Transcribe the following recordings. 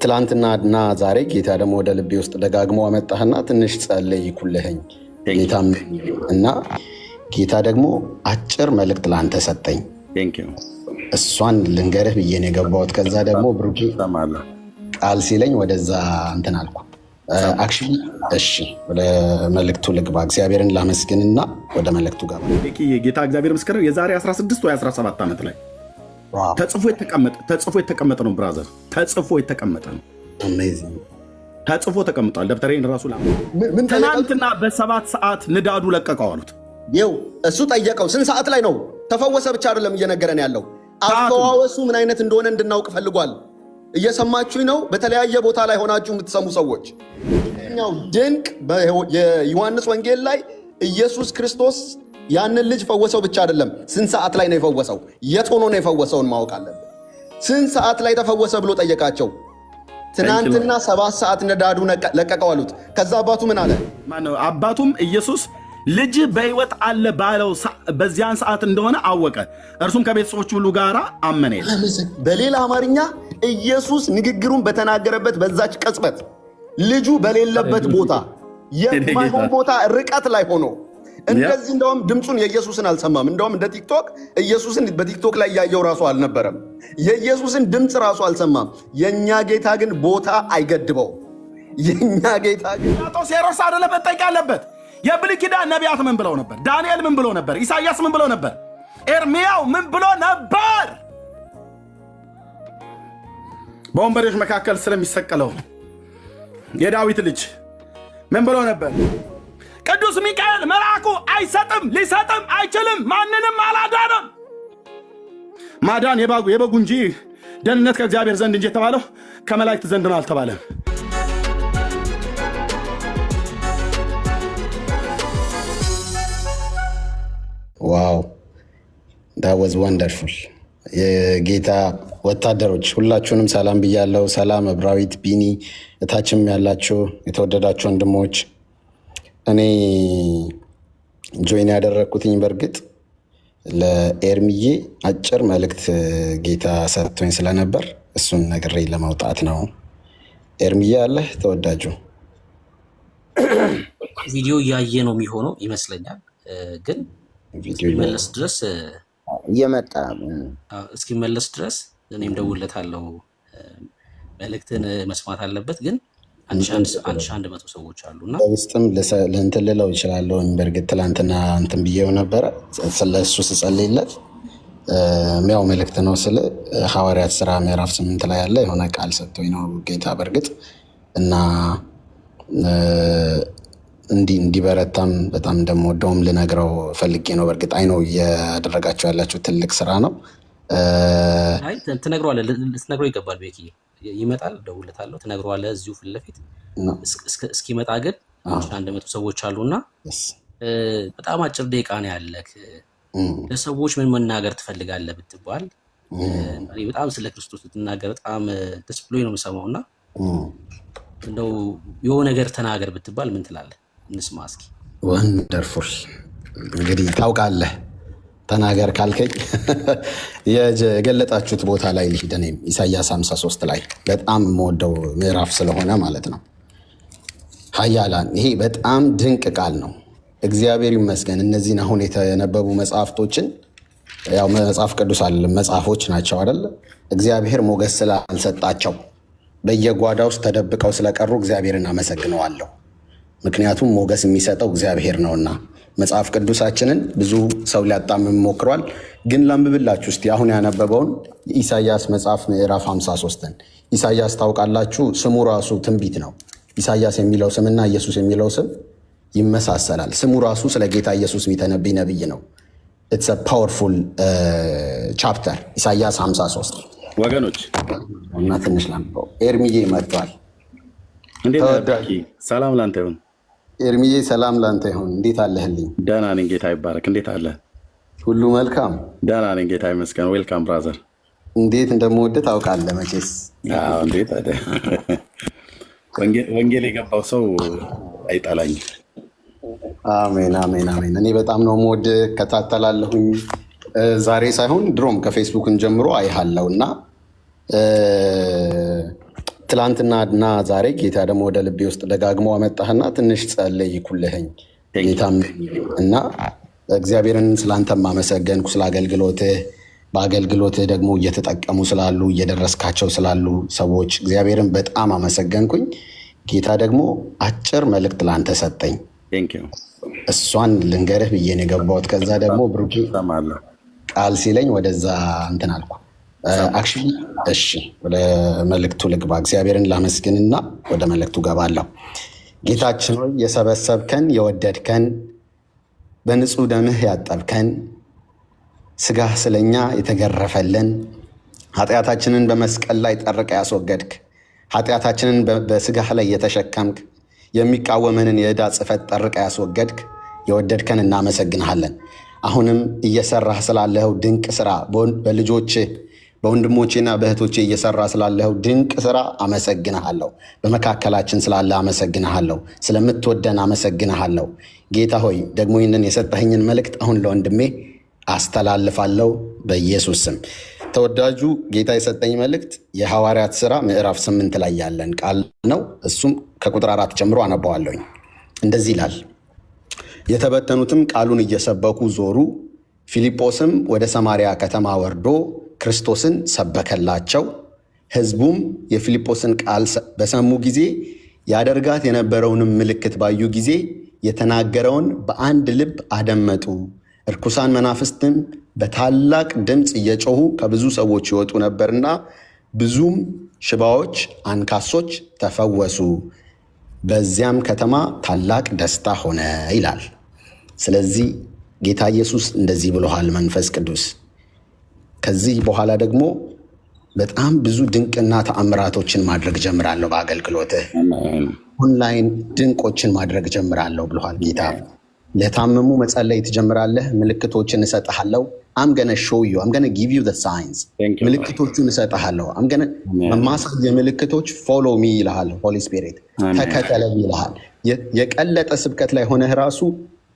ትላንትና እና ዛሬ ጌታ ደግሞ ወደ ልቤ ውስጥ ደጋግሞ አመጣህና ትንሽ ጸለይኩልህኝ። ጌታም እና ጌታ ደግሞ አጭር መልእክት ለአንተ ሰጠኝ። እሷን ልንገርህ ብዬ ነው የገባሁት። ከዛ ደግሞ ብሩኬ ቃል ሲለኝ ወደዛ እንትን አልኩ። Actually እሺ፣ ወደ መልእክቱ ልግባ። እግዚአብሔርን ላመስግንና ወደ መልእክቱ ገባ። ጌታ እግዚአብሔር ምስክር፣ የዛሬ 16 ወይ 17 ዓመት ላይ ተጽፎ የተቀመጠ ነው። Brother፣ ተጽፎ የተቀመጠ ነው። ተጽፎ ተቀምጧል። ደብተሬን ራሱ ትናንትና በ7 ሰዓት ንዳዱ ለቀቀው አሉት። ይኸው እሱ ጠየቀው። ስንት ሰዓት ላይ ነው ተፈወሰ? ብቻ አይደለም እየነገረን ያለው፣ አፈዋወሱ ምን አይነት እንደሆነ እንድናውቅ ፈልጓል። እየሰማችሁኝ ነው? በተለያየ ቦታ ላይ ሆናችሁ የምትሰሙ ሰዎች፣ ኛው ድንቅ የዮሐንስ ወንጌል ላይ ኢየሱስ ክርስቶስ ያንን ልጅ ፈወሰው ብቻ አይደለም፣ ስንት ሰዓት ላይ ነው የፈወሰው፣ የት ሆኖ ነው የፈወሰውን ማወቅ አለብን። ስንት ሰዓት ላይ ተፈወሰ ብሎ ጠየቃቸው። ትናንትና 7 ሰዓት ነዳዱ ለቀቀው አሉት። ከዛ አባቱ ምን አለ? አባቱም ኢየሱስ ልጅ በሕይወት አለ ባለው በዚያን ሰዓት እንደሆነ አወቀ። እርሱም ከቤተሰቦች ሁሉ ጋር አመነ። በሌላ አማርኛ ኢየሱስ ንግግሩን በተናገረበት በዛች ቅጽበት ልጁ በሌለበት ቦታ፣ የማይሆን ቦታ፣ ርቀት ላይ ሆኖ እንደዚህ፣ እንደውም ድምፁን የኢየሱስን አልሰማም። እንደውም እንደ ቲክቶክ ኢየሱስን በቲክቶክ ላይ እያየው ራሱ አልነበረም። የኢየሱስን ድምፅ ራሱ አልሰማም። የእኛ ጌታ ግን ቦታ አይገድበው። የእኛ ጌታ ግን ጲላጦስ ሄሮድስ አይደለም መጠየቅ ያለበት። የብሉይ ኪዳን ነቢያት ምን ብለው ነበር? ዳንኤል ምን ብሎ ነበር? ኢሳይያስ ምን ብሎ ነበር? ኤርሚያው ምን ብሎ ነበር? በወንበዴዎች መካከል ስለሚሰቀለው የዳዊት ልጅ ምን ብሎ ነበር? ቅዱስ ሚካኤል መልአኩ አይሰጥም፣ ሊሰጥም አይችልም፣ ማንንም አላዳንም። ማዳን የበጉ እንጂ ደህንነት ከእግዚአብሔር ዘንድ እንጂ የተባለው ከመላእክት ዘንድ ነው አልተባለም። Wow, that was wonderful። የጌታ ወታደሮች ሁላችሁንም ሰላም ብያለው። ሰላም እብራዊት፣ ቢኒ፣ እታችም ያላችሁ የተወደዳችሁ ወንድሞች፣ እኔ join ያደረግኩትኝ በእርግጥ ለኤርሚዬ አጭር መልእክት ጌታ ሰጥቶኝ ስለነበር እሱን ነግሬ ለመውጣት ነው። ኤርሚዬ አለህ ተወዳጁ? ቪዲዮ እያየ ነው የሚሆነው ይመስለኛል። ግን እስኪመለስ ድረስ እየመጣ እስኪመለስ ድረስ እኔም ደውለታለሁ። መልእክትን መስማት አለበት። ግን 1100 ሰዎች አሉ እና በውስጥም ለእንትን ልለው እችላለሁ። በእርግጥ ትላንትና እንትን ብዬው ነበረ፣ ስለእሱ ስጸልይለት ያው መልእክት ነው ስለ ሐዋርያት ስራ ምዕራፍ 8 ላይ ያለ የሆነ ቃል ሰጥቶኝ ነው ጌታ በእርግጥ፣ እና እንዲበረታም በጣም እንደምወደውም ልነግረው ፈልጌ ነው። በእርግጥ I know እያደረጋችሁ ያላችሁ ትልቅ ስራ ነው። አይ፣ ትነግረዋለህ፣ ልትነግረው ይገባል። ቤኪ ይመጣል፣ እደውልለታለሁ፣ ትነግረዋለህ እዚሁ ፊት ለፊት። እስኪመጣ ግን 1100 ሰዎች አሉና በጣም አጭር ደቂቃ ነው ያለክ። ለሰዎች ምን መናገር ትፈልጋለህ ብትባል፣ እኔ በጣም ስለ ክርስቶስ ስትናገር በጣም ደስ ብሎኝ ነው የምሰማው እና እንደው የሆነ ነገር ተናገር ብትባል ምን ትላለህ? እንስማ እስኪ። Wonderful። እንግዲህ ታውቃለህ፣ ተናገር ካልከኝ የገለጣችሁት ቦታ ላይ ልሂድ። እኔም ኢሳያስ 53 ላይ በጣም የምወደው ምዕራፍ ስለሆነ ማለት ነው። ኃያላን፣ ይሄ በጣም ድንቅ ቃል ነው። እግዚአብሔር ይመስገን። እነዚህን አሁን የተነበቡ መጽሐፍቶችን፣ ያው መጽሐፍ ቅዱስ አይደለም መጽሐፎች ናቸው አይደለ? እግዚአብሔር ሞገስ ስላልሰጣቸው በየጓዳ ውስጥ ተደብቀው ስለቀሩ እግዚአብሔርን አመሰግነዋለሁ። ምክንያቱም ሞገስ የሚሰጠው እግዚአብሔር ነውና። መጽሐፍ ቅዱሳችንን ብዙ ሰው ሊያጣምም ሞክሯል። ግን ላንብብላችሁ እስቲ አሁን ያነበበውን የኢሳያስ መጽሐፍ ምዕራፍ 53ን። ኢሳያስ ታውቃላችሁ፣ ስሙ ራሱ ትንቢት ነው። ኢሳያስ የሚለው ስምና ኢየሱስ የሚለው ስም ይመሳሰላል። ስሙ ራሱ ስለ ጌታ ኢየሱስ የሚተነብይ ነብይ ነው። It's a powerful chapter ኢሳያስ 53 ወገኖች እና ትንሽ ላንብበው። ኤርሚዬ መጥቷል። እንዴት ነህ? ሰላም ላንተ ይሁን። ኤርሚዬ፣ ሰላም ላንተ ይሁን። እንዴት አለህልኝ? ደህና ነኝ፣ ጌታ ይባረክ። እንዴት አለ? ሁሉ መልካም? ደህና ነኝ፣ ጌታ ይመስገን። Welcome, brother። እንዴት እንደምወድህ ታውቃለህ መቼስ። እንዴት ወንጌል የገባው ሰው አይጠላኝም። አሜን፣ አሜን፣ አሜን። እኔ በጣም ነው የምወድህ፣ እከታተላለሁኝ። ዛሬ ሳይሆን ድሮም ከፌስቡክን ጀምሮ አይሃለው እና ትላንትና እና ዛሬ ጌታ ደግሞ ወደ ልቤ ውስጥ ደጋግሞ አመጣህና ትንሽ ጸለይኩልህኝ ጌታም እና እግዚአብሔርን ስላንተም አመሰገንኩ፣ ስለ አገልግሎትህ፣ በአገልግሎትህ ደግሞ እየተጠቀሙ ስላሉ፣ እየደረስካቸው ስላሉ ሰዎች እግዚአብሔርን በጣም አመሰገንኩኝ። ጌታ ደግሞ አጭር መልእክት ለአንተ ሰጠኝ። እሷን ልንገርህ ብዬ ነው የገባሁት። ከዛ ደግሞ ብሩኬ ቃል ሲለኝ ወደዛ እንትን አልኩ። Actually እሺ፣ ወደ መልእክቱ ልግባ። እግዚአብሔርን ላመስግንና ወደ መልእክቱ ገባለሁ። ጌታችን ሆይ፣ የሰበሰብከን፣ የወደድከን፣ በንጹህ ደምህ ያጠብከን፣ ስጋህ ስለኛ የተገረፈልን፣ ኃጢአታችንን በመስቀል ላይ ጠርቀህ ያስወገድክ፣ ኃጢአታችንን በስጋህ ላይ የተሸከምክ፣ የሚቃወመንን የዕዳ ጽሕፈት ጠርቀህ ያስወገድክ፣ የወደድከን እናመሰግንሃለን። አሁንም እየሰራህ ስላለኸው ድንቅ ስራ፣ በልጆችህ በወንድሞቼና በእህቶቼ እየሰራህ ስላለኸው ድንቅ ስራ አመሰግንሃለሁ። በመካከላችን ስላለህ አመሰግንሃለሁ። ስለምትወደን አመሰግንሃለሁ። ጌታ ሆይ፣ ደግሞ ይህንን የሰጠኸኝን መልእክት አሁን ለወንድሜ አስተላልፋለሁ በኢየሱስ ስም። ተወዳጁ ጌታ የሰጠኝ መልእክት የሐዋርያት ሥራ ምዕራፍ 8 ላይ ያለን ቃል ነው። እሱም ከቁጥር 4 ጀምሮ አነባዋለሁኝ። እንደዚህ ይላል። የተበተኑትም ቃሉን እየሰበኩ ዞሩ። ፊልጶስም ወደ ሰማርያ ከተማ ወርዶ ክርስቶስን ሰበከላቸው። ሕዝቡም የፊልጶስን ቃል በሰሙ ጊዜ፣ ያደርጋት የነበረውንም ምልክት ባዩ ጊዜ የተናገረውን በአንድ ልብ አደመጡ። እርኩሳን መናፍስትም በታላቅ ድምፅ እየጮሁ ከብዙ ሰዎች ይወጡ ነበርና ብዙም ሽባዎች፣ አንካሶች ተፈወሱ። በዚያም ከተማ ታላቅ ደስታ ሆነ ይላል። ስለዚህ ጌታ ኢየሱስ እንደዚህ ብሎሃል፣ መንፈስ ቅዱስ ከዚህ በኋላ ደግሞ በጣም ብዙ ድንቅና ተአምራቶችን ማድረግ ጀምራለሁ፣ በአገልግሎትህ ኦንላይን ድንቆችን ማድረግ ጀምራለሁ ብሎሃል ጌታ። ለታመሙ መጸለይ ትጀምራለህ። ምልክቶችን እሰጥሃለሁ። I'm gonna show you, I'm gonna give you signs። ምልክቶቹን እሰጥሃለሁ። I'm gonna ማሳየ ምልክቶች። Follow me ይልሃል Holy Spirit፣ ተከተለኝ ይልሃል። የቀለጠ ስብከት ላይ ሆነህ ራሱ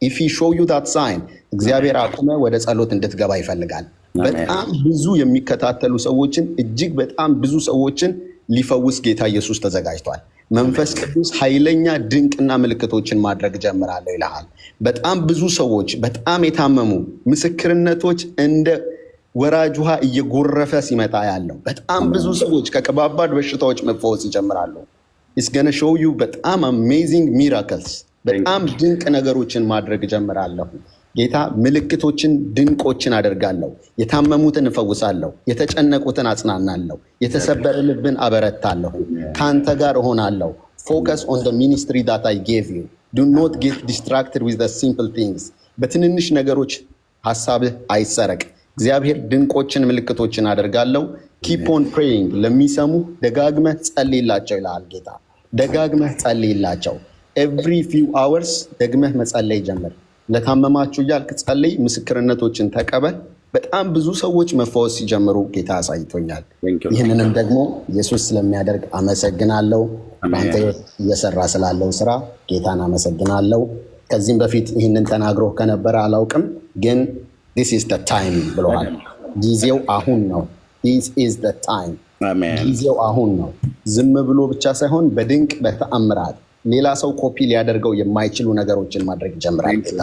if he show you that sign እግዚአብሔር አቁመህ ወደ ጸሎት እንድትገባ ይፈልጋል። በጣም ብዙ የሚከታተሉ ሰዎችን፣ እጅግ በጣም ብዙ ሰዎችን ሊፈውስ ጌታ ኢየሱስ ተዘጋጅቷል። መንፈስ ቅዱስ ኃይለኛ ድንቅና ምልክቶችን ማድረግ ጀምራለሁ ይልሃል። በጣም ብዙ ሰዎች፣ በጣም የታመሙ፣ ምስክርነቶች እንደ ወራጅ ውሃ እየጎረፈ ሲመጣ ያለው፣ በጣም ብዙ ሰዎች ከከባባድ በሽታዎች መፈወስ ይጀምራሉ። He's gonna show you በጣም amazing miracles፣ በጣም ድንቅ ነገሮችን ማድረግ ጀምራለሁ። ጌታ ምልክቶችን ድንቆችን አደርጋለሁ። የታመሙትን እፈውሳለሁ። የተጨነቁትን አጽናናለሁ። የተሰበረ ልብን አበረታለሁ። ከአንተ ጋር እሆናለሁ። Focus on ministry that I gave you. Do not get distracted with simple things። በትንንሽ ነገሮች ሀሳብህ አይሰረቅ። እግዚአብሔር ድንቆችን ምልክቶችን አደርጋለሁ። Keep on praying። ለሚሰሙ ደጋግመህ ጸልይላቸው ይልሃል ጌታ። ደጋግመህ ጸልይላቸው። Every few hours ደግመህ መጸለይ ጀምር። ለታመማችሁ እያልክ ጸልይ። ምስክርነቶችን ተቀበል። በጣም ብዙ ሰዎች መፈወስ ሲጀምሩ ጌታ አሳይቶኛል። ይህንንም ደግሞ ኢየሱስ ስለሚያደርግ አመሰግናለሁ። በአንተ ሕይወት እየሰራ ስላለው ስራ ጌታን አመሰግናለሁ። ከዚህም በፊት ይህንን ተናግሮ ከነበረ አላውቅም፣ ግን this is the time ብሎሃል። ጊዜው አሁን ነው። This is the time፣ ጊዜው አሁን ነው። ዝም ብሎ ብቻ ሳይሆን በድንቅ በተአምራት ሌላ ሰው ኮፒ ሊያደርገው የማይችሉ ነገሮችን ማድረግ ይጀምራል ጌታ።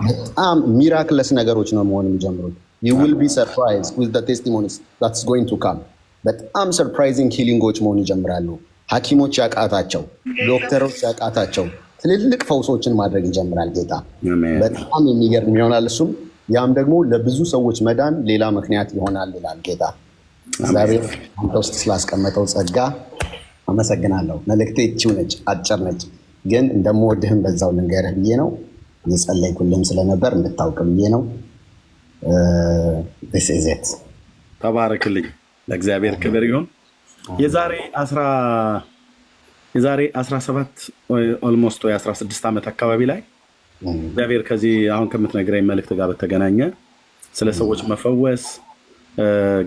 በጣም miraculous ነገሮች ነው መሆን የሚጀምሩት። You will be surprised with the testimonies that's going to come። በጣም surprising healing ኦች መሆን ይጀምራሉ። ሐኪሞች ያቃታቸው፣ ዶክተሮች ያቃታቸው ትልልቅ ፈውሶችን ማድረግ ይጀምራል ጌታ። በጣም የሚገርም ይሆናል። እሱም ያም ደግሞ ለብዙ ሰዎች መዳን ሌላ ምክንያት ይሆናል ይላል ጌታ። እግዚአብሔር አንተ ውስጥ ስላስቀመጠው ጸጋ አመሰግናለሁ። መልእክቴ ይቺው ነች፣ አጭር ነች፣ ግን እንደምወድህም በዛው ልንገርህ ብዬ ነው። እየጸለይኩልህም ስለነበር እንድታውቅ ብዬ ነው። This is it። ተባረክልኝ። ለእግዚአብሔር ክብር ይሁን። የዛሬ 17 almost ወይ 16 ዓመት አካባቢ ላይ እግዚአብሔር ከዚህ አሁን ከምትነግረኝ መልእክት ጋር በተገናኘ ስለ ሰዎች መፈወስ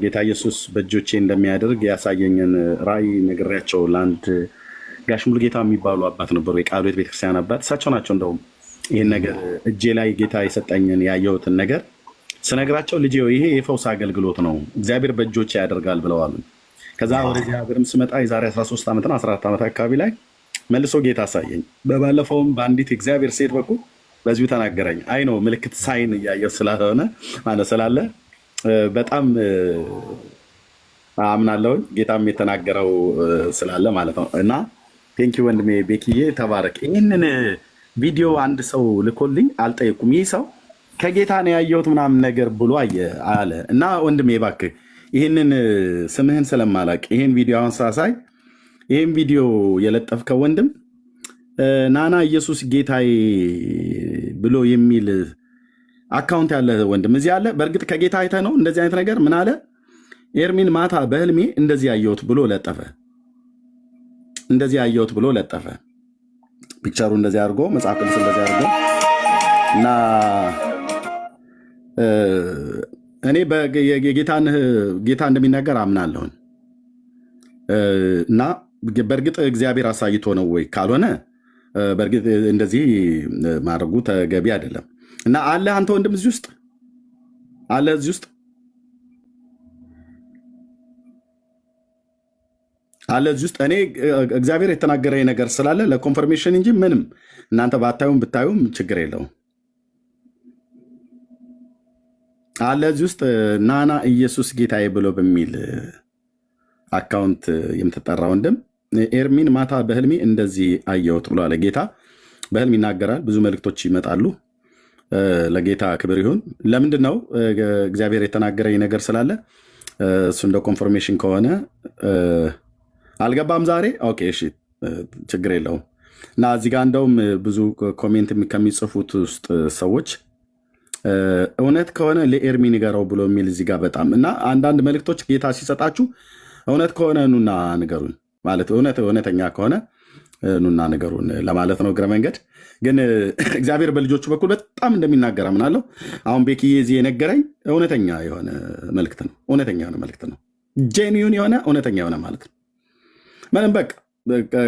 ጌታ ኢየሱስ በእጆቼ እንደሚያደርግ ያሳየኝን ራእይ ነግሬያቸው ለአንድ ጋሽ ሙሉጌታ የሚባሉ አባት ነበሩ፣ የቃሉ ቤተክርስቲያን አባት። እሳቸው ናቸው እንደውም ይህን ነገር እጄ ላይ ጌታ የሰጠኝን ያየሁትን ነገር ስነግራቸው፣ ልጄ ይሄ የፈውስ አገልግሎት ነው፣ እግዚአብሔር በእጆቼ ያደርጋል ብለዋል። ከዛ ወደዚህ ሀገርም ስመጣ የዛሬ 13 ዓመትና 14 ዓመት አካባቢ ላይ መልሶ ጌታ አሳየኝ። በባለፈውም በአንዲት እግዚአብሔር ሴት በኩል በዚሁ ተናገረኝ። አይ ነው ምልክት sign እያየሁ ስላልሆነ ማለት ስላለ በጣም አምናለሁኝ ጌታም የተናገረው ስላለ ማለት ነው። እና thank you ወንድሜ ቤክዬ ተባረክ። ይህንን ቪዲዮ አንድ ሰው ልኮልኝ አልጠየኩም። ይህ ሰው ከጌታ ነው ያየሁት ምናምን ነገር ብሎ አለ። እና ወንድሜ እባክህ ይህንን ስምህን ስለማላቅ ይህን ቪዲዮ አሁን ሳሳይ ይህን ቪዲዮ የለጠፍከው ወንድም ናና ኢየሱስ ጌታዬ ብሎ የሚል account ያለ ወንድም እዚህ አለ። በእርግጥ ከጌታ አይተህ ነው እንደዚህ አይነት ነገር ምን አለ? ኤርሚን ማታ በህልሜ እንደዚህ ያየሁት ብሎ ለጠፈ። እንደዚህ ያየሁት ብሎ ለጠፈ። picture ኡ እንደዚህ አድርጎ፣ መጽሐፍ ቅዱስ እንደዚህ አድርጎ። እና እኔ ጌታ እንደሚናገር አምናለሁኝ። እና በእርግጥ እግዚአብሔር አሳይቶ ነው ወይ? ካልሆነ በእርግጥ እንደዚህ ማድረጉ ተገቢ አይደለም። እና አለ አንተ ወንድም እዚህ ውስጥ አለ፣ እዚህ ውስጥ አለ እዚህ ውስጥ። እኔ እግዚአብሔር የተናገረኝ ነገር ስላለ ለ confirmation እንጂ ምንም እናንተ ባታዩም ብታዩም ችግር የለውም። አለ እዚህ ውስጥ ናና ኢየሱስ ጌታዬ ብሎ በሚል account የምትጠራ ወንድም ኤርሚን ማታ በህልሜ እንደዚህ አየሁት ብሎ አለ። ጌታ በህልም ይናገራል። ብዙ መልእክቶች ይመጣሉ። ለጌታ ክብር ይሁን። ለምንድን ነው? እግዚአብሔር የተናገረኝ ነገር ስላለ እሱ እንደ confirmation ከሆነ። አልገባም ዛሬ። Okay እሺ፣ ችግር የለውም። እና እዚህ ጋር እንደውም ብዙ comment ከሚጽፉት ውስጥ ሰዎች እውነት ከሆነ ለኤርሚ ንገረው ብሎ የሚል እዚህ ጋር በጣም። እና አንዳንድ መልእክቶች ጌታ ሲሰጣችሁ እውነት ከሆነ ኑና ንገሩን ማለት እውነት እውነተኛ ከሆነ ኑና ንገሩን ለማለት ነው። እግረ መንገድ ግን እግዚአብሔር በልጆቹ በኩል በጣም እንደሚናገር አምናለሁ። አሁን ቤክዬ እዚህ የነገረኝ እውነተኛ የሆነ መልእክት ነው። እውነተኛ የሆነ መልእክት ነው። Genuine የሆነ፣ እውነተኛ የሆነ ማለት ነው። ምንም በቃ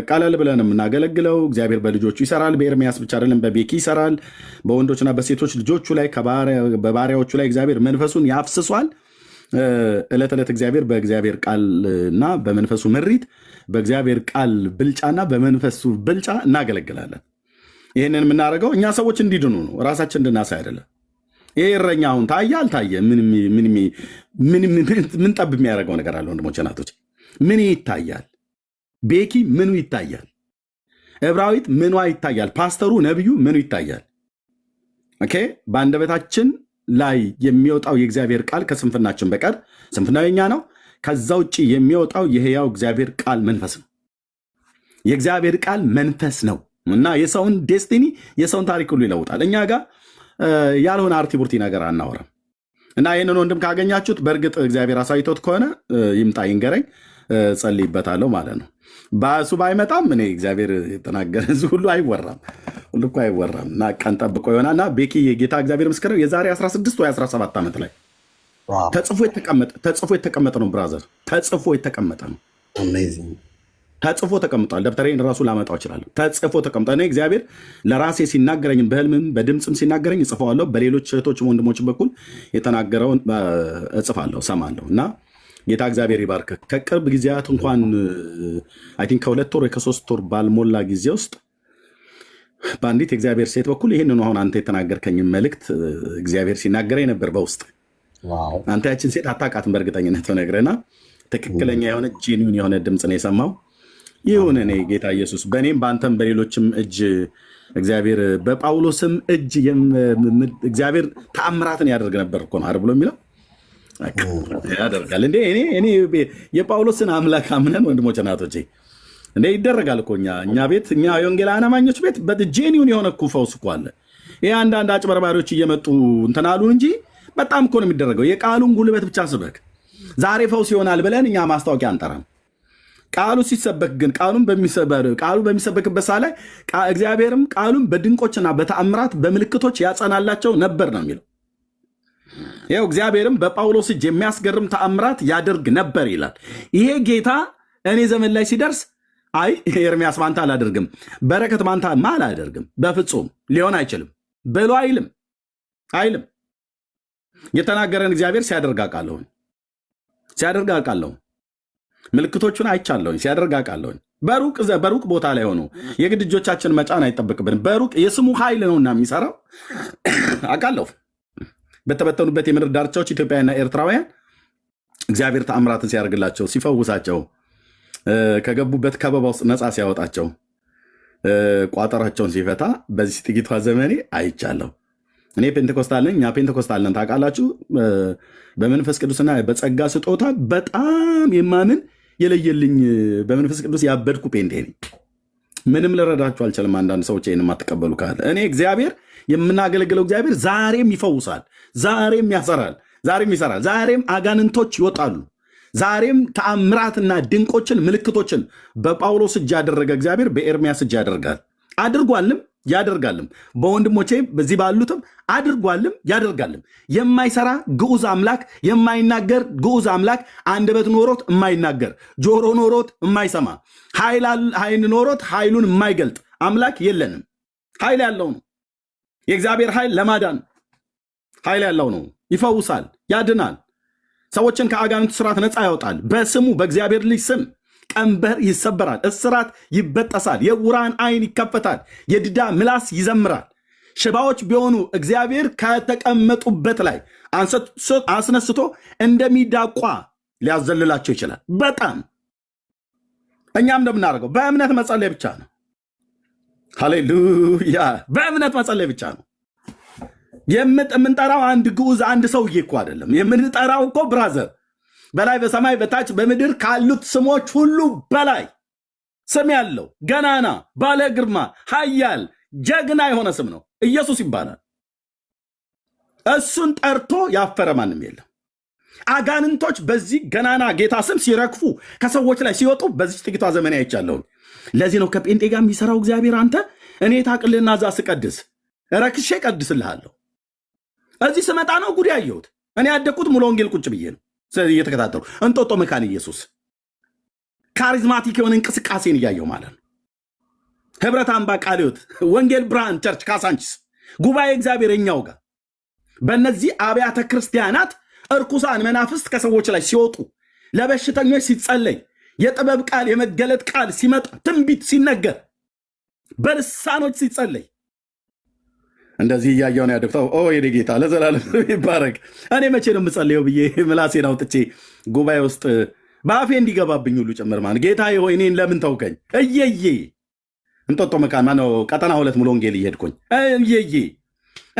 ቀለል ብለን የምናገለግለው እግዚአብሔር በልጆቹ ይሰራል። በኤርሚያስ ብቻ አይደለም፣ በቤኪ ይሰራል። በወንዶችና በሴቶች ልጆቹ ላይ፣ በባሪያዎቹ ላይ እግዚአብሔር መንፈሱን ያፍስሷል። ዕለት ዕለት እግዚአብሔር በእግዚአብሔር ቃልና በመንፈሱ ምሪት፣ በእግዚአብሔር ቃል ብልጫና በመንፈሱ ብልጫ እናገለግላለን። ይህንን የምናደርገው እኛ ሰዎች እንዲድኑ ነው፣ ራሳችን እንድናሳይ አይደለም። ይሄ እረኛ አሁን ታየ አልታየ ምን ጠብ የሚያደርገው ነገር አለ? ወንድሞች እናቶች፣ ምን ይታያል? ቤኪ ምኑ ይታያል? ዕብራዊት ምኗ ይታያል? ፓስተሩ ነቢዩ ምኑ ይታያል? Okay፣ በአንደበታችን ላይ የሚወጣው የእግዚአብሔር ቃል ከስንፍናችን በቀር፣ ስንፍናው የኛ ነው። ከዛ ውጭ የሚወጣው የህያው እግዚአብሔር ቃል መንፈስ ነው። የእግዚአብሔር ቃል መንፈስ ነው እና የሰውን destiny፣ የሰውን ታሪክ ሁሉ ይለውጣል። እኛ ጋር ያልሆነ አርቲ ቡርቲ ነገር አናወራም። እና ይህንን ወንድም ካገኛችሁት በእርግጥ እግዚአብሔር አሳይቶት ከሆነ ይምጣ ይንገረኝ፣ ጸልይበታለሁ ማለት ነው። በእሱ ባይመጣም እኔ እግዚአብሔር የተናገረ እዚህ ሁሉ አይወራም፣ ሁሉ እኮ አይወራም። እና ቀን ጠብቆ ይሆናል። እና ቤኪ የጌታ እግዚአብሔር ምስክር ነው። የዛሬ 16 ወይ 17 ዓመት ላይ ተጽፎ የተቀመጠ ነው brother፣ ተጽፎ የተቀመጠ ነው። Amazing. ተጽፎ ተቀምጧል። ደብተሬን ራሱ ላመጣው እችላለሁ። ተጽፎ ተቀምጧል። እኔ እግዚአብሔር ለራሴ ሲናገረኝም በህልምም በድምፅም ሲናገረኝ እጽፈዋለሁ። በሌሎች እህቶች ወንድሞች በኩል የተናገረውን እጽፋለሁ፣ እሰማለሁ። እና ጌታ እግዚአብሔር ይባርክ። ከቅርብ ጊዜያት እንኳን I think ከ2 ወር ወይ ከ3 ወር ባልሞላ ጊዜ ውስጥ በአንዲት የእግዚአብሔር ሴት በኩል ይህንኑ አሁን አንተ የተናገርከኝን መልእክት እግዚአብሔር ሲናገረኝ ነበር በውስጥ። አንተ ያችን ሴት አታውቃትም በእርግጠኝነት ብነግርህና ትክክለኛ የሆነ genuine የሆነ ድምፅ ነው የሰማው። ይሁን፣ እኔ ጌታ ኢየሱስ በእኔም በአንተም በሌሎችም እጅ እግዚአብሔር በጳውሎስም እጅ እግዚአብሔር ተአምራትን ያደርግ ነበር እኮ ነው አይደል ብሎ የሚለው። ያደርጋል እንዴ። እኔ የጳውሎስን አምላክ አምነን ወንድሞች እናቶቼ እንዴ ይደረጋል እኮ። እኛ ቤት፣ እኛ የወንጌል አማኞች ቤት genuine የሆነ እኮ ፈውስ እኮ አለ። ይሄ አንዳንድ አጭበርባሪዎች እየመጡ እንትን አሉ እንጂ በጣም እኮ ነው የሚደረገው። የቃሉን ጉልበት ብቻ ስበክ። ዛሬ ፈውስ ይሆናል ብለን እኛ ማስታወቂያ አንጠራም። ቃሉ ሲሰበክ ግን ቃሉ በሚሰበክበት ሰዓት ላይ እግዚአብሔርም ቃሉን በድንቆችና በተአምራት በምልክቶች ያጸናላቸው ነበር ነው የሚለው። ይኸው እግዚአብሔርም በጳውሎስ እጅ የሚያስገርም ተአምራት ያደርግ ነበር ይላል። ይሄ ጌታ እኔ ዘመን ላይ ሲደርስ አይ ኤርሚያስ ባንተ አላደርግም፣ በረከት ባንተ ማ አላደርግም፣ በፍጹም ሊሆን አይችልም ብሎ አይልም አይልም። የተናገረን እግዚአብሔር ሲያደርግ አውቃለሁ፣ ሲያደርግ አውቃለሁ። ምልክቶቹን አይቻለሁኝ፣ ሲያደርግ አውቃለሁኝ። በሩቅ ቦታ ላይ ሆኖ የግድ እጆቻችን መጫን አይጠበቅብንም። በሩቅ የስሙ ኃይል ነውና የሚሰራው አውቃለሁ። በተበተኑበት የምድር ዳርቻዎች ኢትዮጵያውያንና ኤርትራውያን እግዚአብሔር ተአምራትን ሲያደርግላቸው፣ ሲፈውሳቸው፣ ከገቡበት ከበባ ውስጥ ነፃ ሲያወጣቸው፣ ቋጠራቸውን ሲፈታ በዚህ ጥቂቷ ዘመኔ አይቻለሁ። እኔ ፔንቴኮስታል ነኝ። እኛ ፔንቴኮስታል ነን ታውቃላችሁ። በመንፈስ ቅዱስና በጸጋ ስጦታ በጣም የማምን የለየልኝ በመንፈስ ቅዱስ ያበድኩ ጴንጤ ነኝ። ምንም ልረዳችሁ አልችልም። አንዳንድ ሰዎች ይህን የማትቀበሉ ካለ እኔ እግዚአብሔር የምናገለግለው እግዚአብሔር ዛሬም ይፈውሳል፣ ዛሬም ያሰራል፣ ዛሬም ይሰራል፣ ዛሬም አጋንንቶች ይወጣሉ፣ ዛሬም ተአምራትና ድንቆችን ምልክቶችን በጳውሎስ እጅ ያደረገ እግዚአብሔር በኤርሚያስ እጅ ያደርጋል። አድርጓልም ያደርጋልም። በወንድሞቼ በዚህ ባሉትም አድርጓልም ያደርጋልም። የማይሰራ ግዑዝ አምላክ፣ የማይናገር ግዑዝ አምላክ፣ አንደበት ኖሮት የማይናገር፣ ጆሮ ኖሮት የማይሰማ፣ ኃይል ኖሮት ኃይሉን የማይገልጥ አምላክ የለንም። ኃይል ያለው ነው። የእግዚአብሔር ኃይል ለማዳን ኃይል ያለው ነው። ይፈውሳል፣ ያድናል፣ ሰዎችን ከአጋንንት ስርዓት ነፃ ያወጣል። በስሙ በእግዚአብሔር ልጅ ስም ቀንበር ይሰበራል፣ እስራት ይበጠሳል፣ የዕውራን ዓይን ይከፈታል፣ የድዳ ምላስ ይዘምራል። ሽባዎች ቢሆኑ እግዚአብሔር ከተቀመጡበት ላይ አስነስቶ እንደሚዳቋ ሊያዘልላቸው ይችላል። በጣም እኛም እንደምናደርገው በእምነት መጸለይ ብቻ ነው። ሃሌሉያ! በእምነት መጸለይ ብቻ ነው። የምንጠራው አንድ ግዑዝ አንድ ሰውዬ እኮ አይደለም። የምንጠራው እኮ brother በላይ በሰማይ በታች በምድር ካሉት ስሞች ሁሉ በላይ ስም ያለው ገናና ባለ ግርማ ኃያል ጀግና የሆነ ስም ነው። ኢየሱስ ይባላል። እሱን ጠርቶ ያፈረ ማንም የለም። አጋንንቶች በዚህ ገናና ጌታ ስም ሲረግፉ ከሰዎች ላይ ሲወጡ በዚህ ጥቂቷ ዘመን አይቻለሁ። ለዚህ ነው ከጴንጤ ጋር የሚሰራው እግዚአብሔር። አንተ እኔ ታቅልና እዛ ስቀድስ ረክሼ ቀድስልሃለሁ። እዚህ ስመጣ ነው ጉድ ያየሁት። እኔ ያደግኩት ሙሉ ወንጌል ቁጭ ብዬ ነው። ስለዚህ እየተከታተሉ እንጦጦ መካነ ኢየሱስ charismatic የሆነ እንቅስቃሴን እያየው ማለት ነው። ህብረት አምባ ቃለ ሕይወት፣ ወንጌል ብርሃን church ካሳንቺስ፣ ጉባኤ እግዚአብሔር እኛው ጋር በእነዚህ አብያተ ክርስቲያናት እርኩሳን መናፍስት ከሰዎች ላይ ሲወጡ፣ ለበሽተኞች ሲጸለይ፣ የጥበብ ቃል የመገለጥ ቃል ሲመጣ፣ ትንቢት ሲነገር፣ በልሳኖች ሲጸለይ እንደዚህ እያየሁ ነው ያደግኩት። ኦ የኔ ጌታ ለዘላለም ይባረክ። እኔ መቼ ነው የምጸልየው ብዬ ምላሴን አውጥቼ ጉባኤ ውስጥ በአፌ እንዲገባብኝ ሁሉ ጭምር ማለት ጌታ ሆይ እኔን ለምን ተውከኝ? እየዬ እንጦጦ መካን ማነው ቀጠና 2 ሙሉ ወንጌል እየሄድኩኝ እየዬ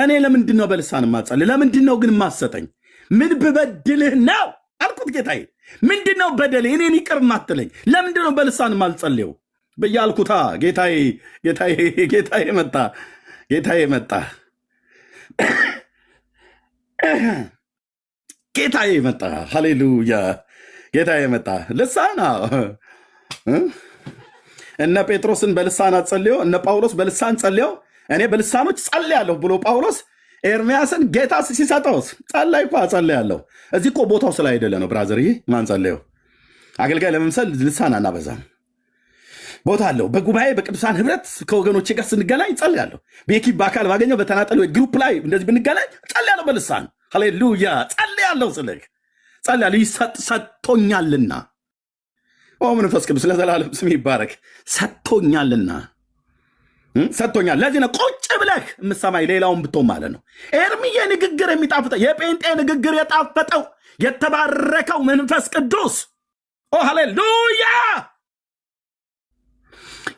እኔ ለምንድን ነው በልሳን የማጸልይ? ለምንድን ነው ግን የማሰጠኝ? ምን ብበድልህ ነው አልኩት ጌታዬ። ምንድን ነው በደሌ? እኔን ይቅር የማትለኝ ለምንድን ነው በልሳን የማልጸልየው ብዬ አልኩታ። ጌታዬ ጌታዬ ጌታዬ መጣ ጌታዬ መጣ ጌታዬ መጣ። ሃሌሉያ ጌታዬ መጣ። ልሳን እነ ጴጥሮስን በልሳን አጸልዮ እነ ጳውሎስ በልሳን ጸልዮ እኔ በልሳኖች ጸልያለሁ ብሎ ጳውሎስ ኤርሚያስን ጌታ ሲሰጠው ጸላይ እኮ አጸልያለሁ። እዚህ እኮ ቦታው ስላይደለ ነው brother። ይህ ማን ጸለየው? አገልጋይ ለመምሰል ልሳን አናበዛም። ቦታ አለው። በጉባኤ በቅዱሳን ህብረት ከወገኖቼ ጋር ስንገናኝ ጸልያለሁ። ቤኪ በአካል ባገኘው በተናጠል ወይ group ላይ እንደዚህ ብንገናኝ ጸልያለሁ በልሳን። ሃሌሉያ ጸልያለሁ ስልክ ጸልያለሁ። ሰጥቶኛልና። ኦ መንፈስ ቅዱስ ለዘላለም ስም ይባረክ። ሰጥቶኛልና ሰጥቶኛል። ለዚህ ነው ቁጭ ብለህ የምትሰማኝ ሌላውን ብትሆን ማለት ነው። ኤርሚዬ ንግግር የሚጣፍጠው የጴንጤ ንግግር የጣፈጠው የተባረከው መንፈስ ቅዱስ ኦ ሃሌሉያ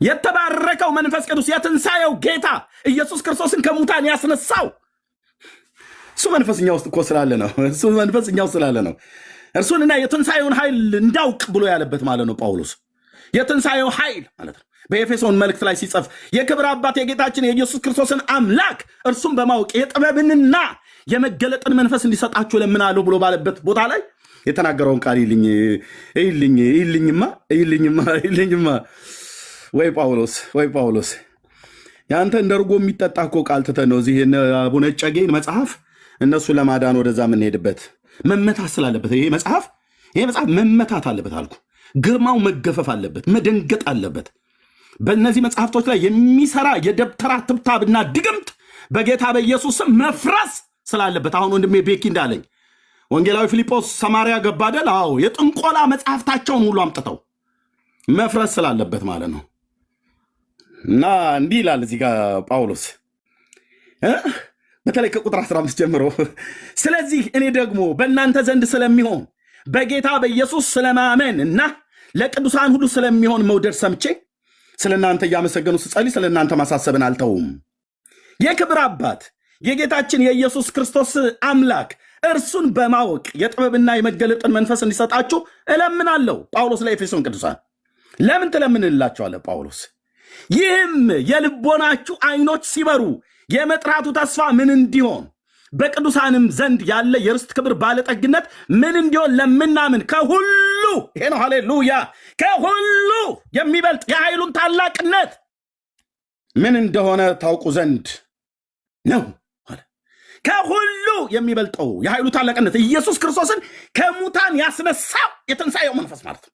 የተባረከው መንፈስ ቅዱስ የትንሣኤው ጌታ ኢየሱስ ክርስቶስን ከሙታን ያስነሳው እሱ መንፈስ እኛ ውስጥ እኮ ስላለ ነው። እሱ መንፈስ እኛ ውስጥ ስላለ ነው። እርሱንና የትንሣኤውን ኃይል እንዳውቅ ብሎ ያለበት ማለት ነው ጳውሎስ። የትንሣኤው ኃይል ማለት ነው። በኤፌሶን መልእክት ላይ ሲጽፍ የክብር አባት የጌታችን የኢየሱስ ክርስቶስን አምላክ እርሱን በማወቅ የጥበብንና የመገለጥን መንፈስ እንዲሰጣችሁ እለምናለሁ ብሎ ባለበት ቦታ ላይ የተናገረውን ቃል ይልኝ ይልኝ ይልኝማ ይልኝማ ይልኝማ ወይ ጳውሎስ ወይ ጳውሎስ ያንተ እንደ እርጎ የሚጠጣ እኮ ቃል ትተህ ነው እዚህ አቡነ እጨጌን መጽሐፍ እነሱ ለማዳን ወደዛ የምንሄድበት መመታት ስላለበት ይሄ መጽሐፍ መመታት አለበት አልኩ። ግርማው መገፈፍ አለበት፣ መደንገጥ አለበት። በእነዚህ መጽሐፍቶች ላይ የሚሰራ የደብተራ ትብታብና ድግምት በጌታ በኢየሱስ ስም መፍረስ ስላለበት አሁን ወንድሜ ቤኪ እንዳለኝ ወንጌላዊ ፊልጶስ ሰማርያ ገባ አይደል? አዎ፣ የጥንቆላ መጽሐፍታቸውን ሁሉ አምጥተው መፍረስ ስላለበት ማለት ነው። እና እንዲህ ይላል እዚህ ጋር ጳውሎስ በተለይ ከቁጥር 15 ጀምሮ፣ ስለዚህ እኔ ደግሞ በእናንተ ዘንድ ስለሚሆን በጌታ በኢየሱስ ስለማመን እና ለቅዱሳን ሁሉ ስለሚሆን መውደድ ሰምቼ ስለ እናንተ እያመሰገኑ ስጸልይ ስለ እናንተ ማሳሰብን አልተውም። የክብር አባት የጌታችን የኢየሱስ ክርስቶስ አምላክ እርሱን በማወቅ የጥበብና የመገለጥን መንፈስ እንዲሰጣችሁ እለምናለሁ። ጳውሎስ ለኤፌሶን ቅዱሳን ለምን ትለምንላቸዋለህ? ጳውሎስ ይህም የልቦናችሁ ዓይኖች ሲበሩ የመጥራቱ ተስፋ ምን እንዲሆን፣ በቅዱሳንም ዘንድ ያለ የርስት ክብር ባለጠግነት ምን እንዲሆን፣ ለምናምን ከሁሉ፣ ይሄ ነው፣ ሃሌሉያ፣ ከሁሉ የሚበልጥ የኃይሉን ታላቅነት ምን እንደሆነ ታውቁ ዘንድ ነው አለ። ከሁሉ የሚበልጠው የኃይሉ ታላቅነት ኢየሱስ ክርስቶስን ከሙታን ያስነሳው የትንሣኤው መንፈስ ማለት ነው።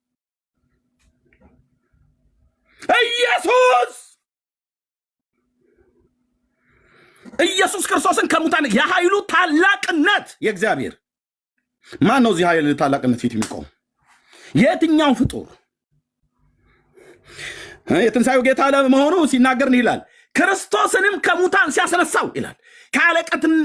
ኢየሱስ ክርስቶስን ከሙታን የኃይሉ ታላቅነት የእግዚአብሔር። ማን ነው እዚህ ኃይል ታላቅነት ፊት የሚቆም? የትኛው ፍጡር? የትንሣኤው ጌታ ለመሆኑ ሲናገር እንዲህ ይላል፣ ክርስቶስንም ከሙታን ሲያስነሳው ይላል፣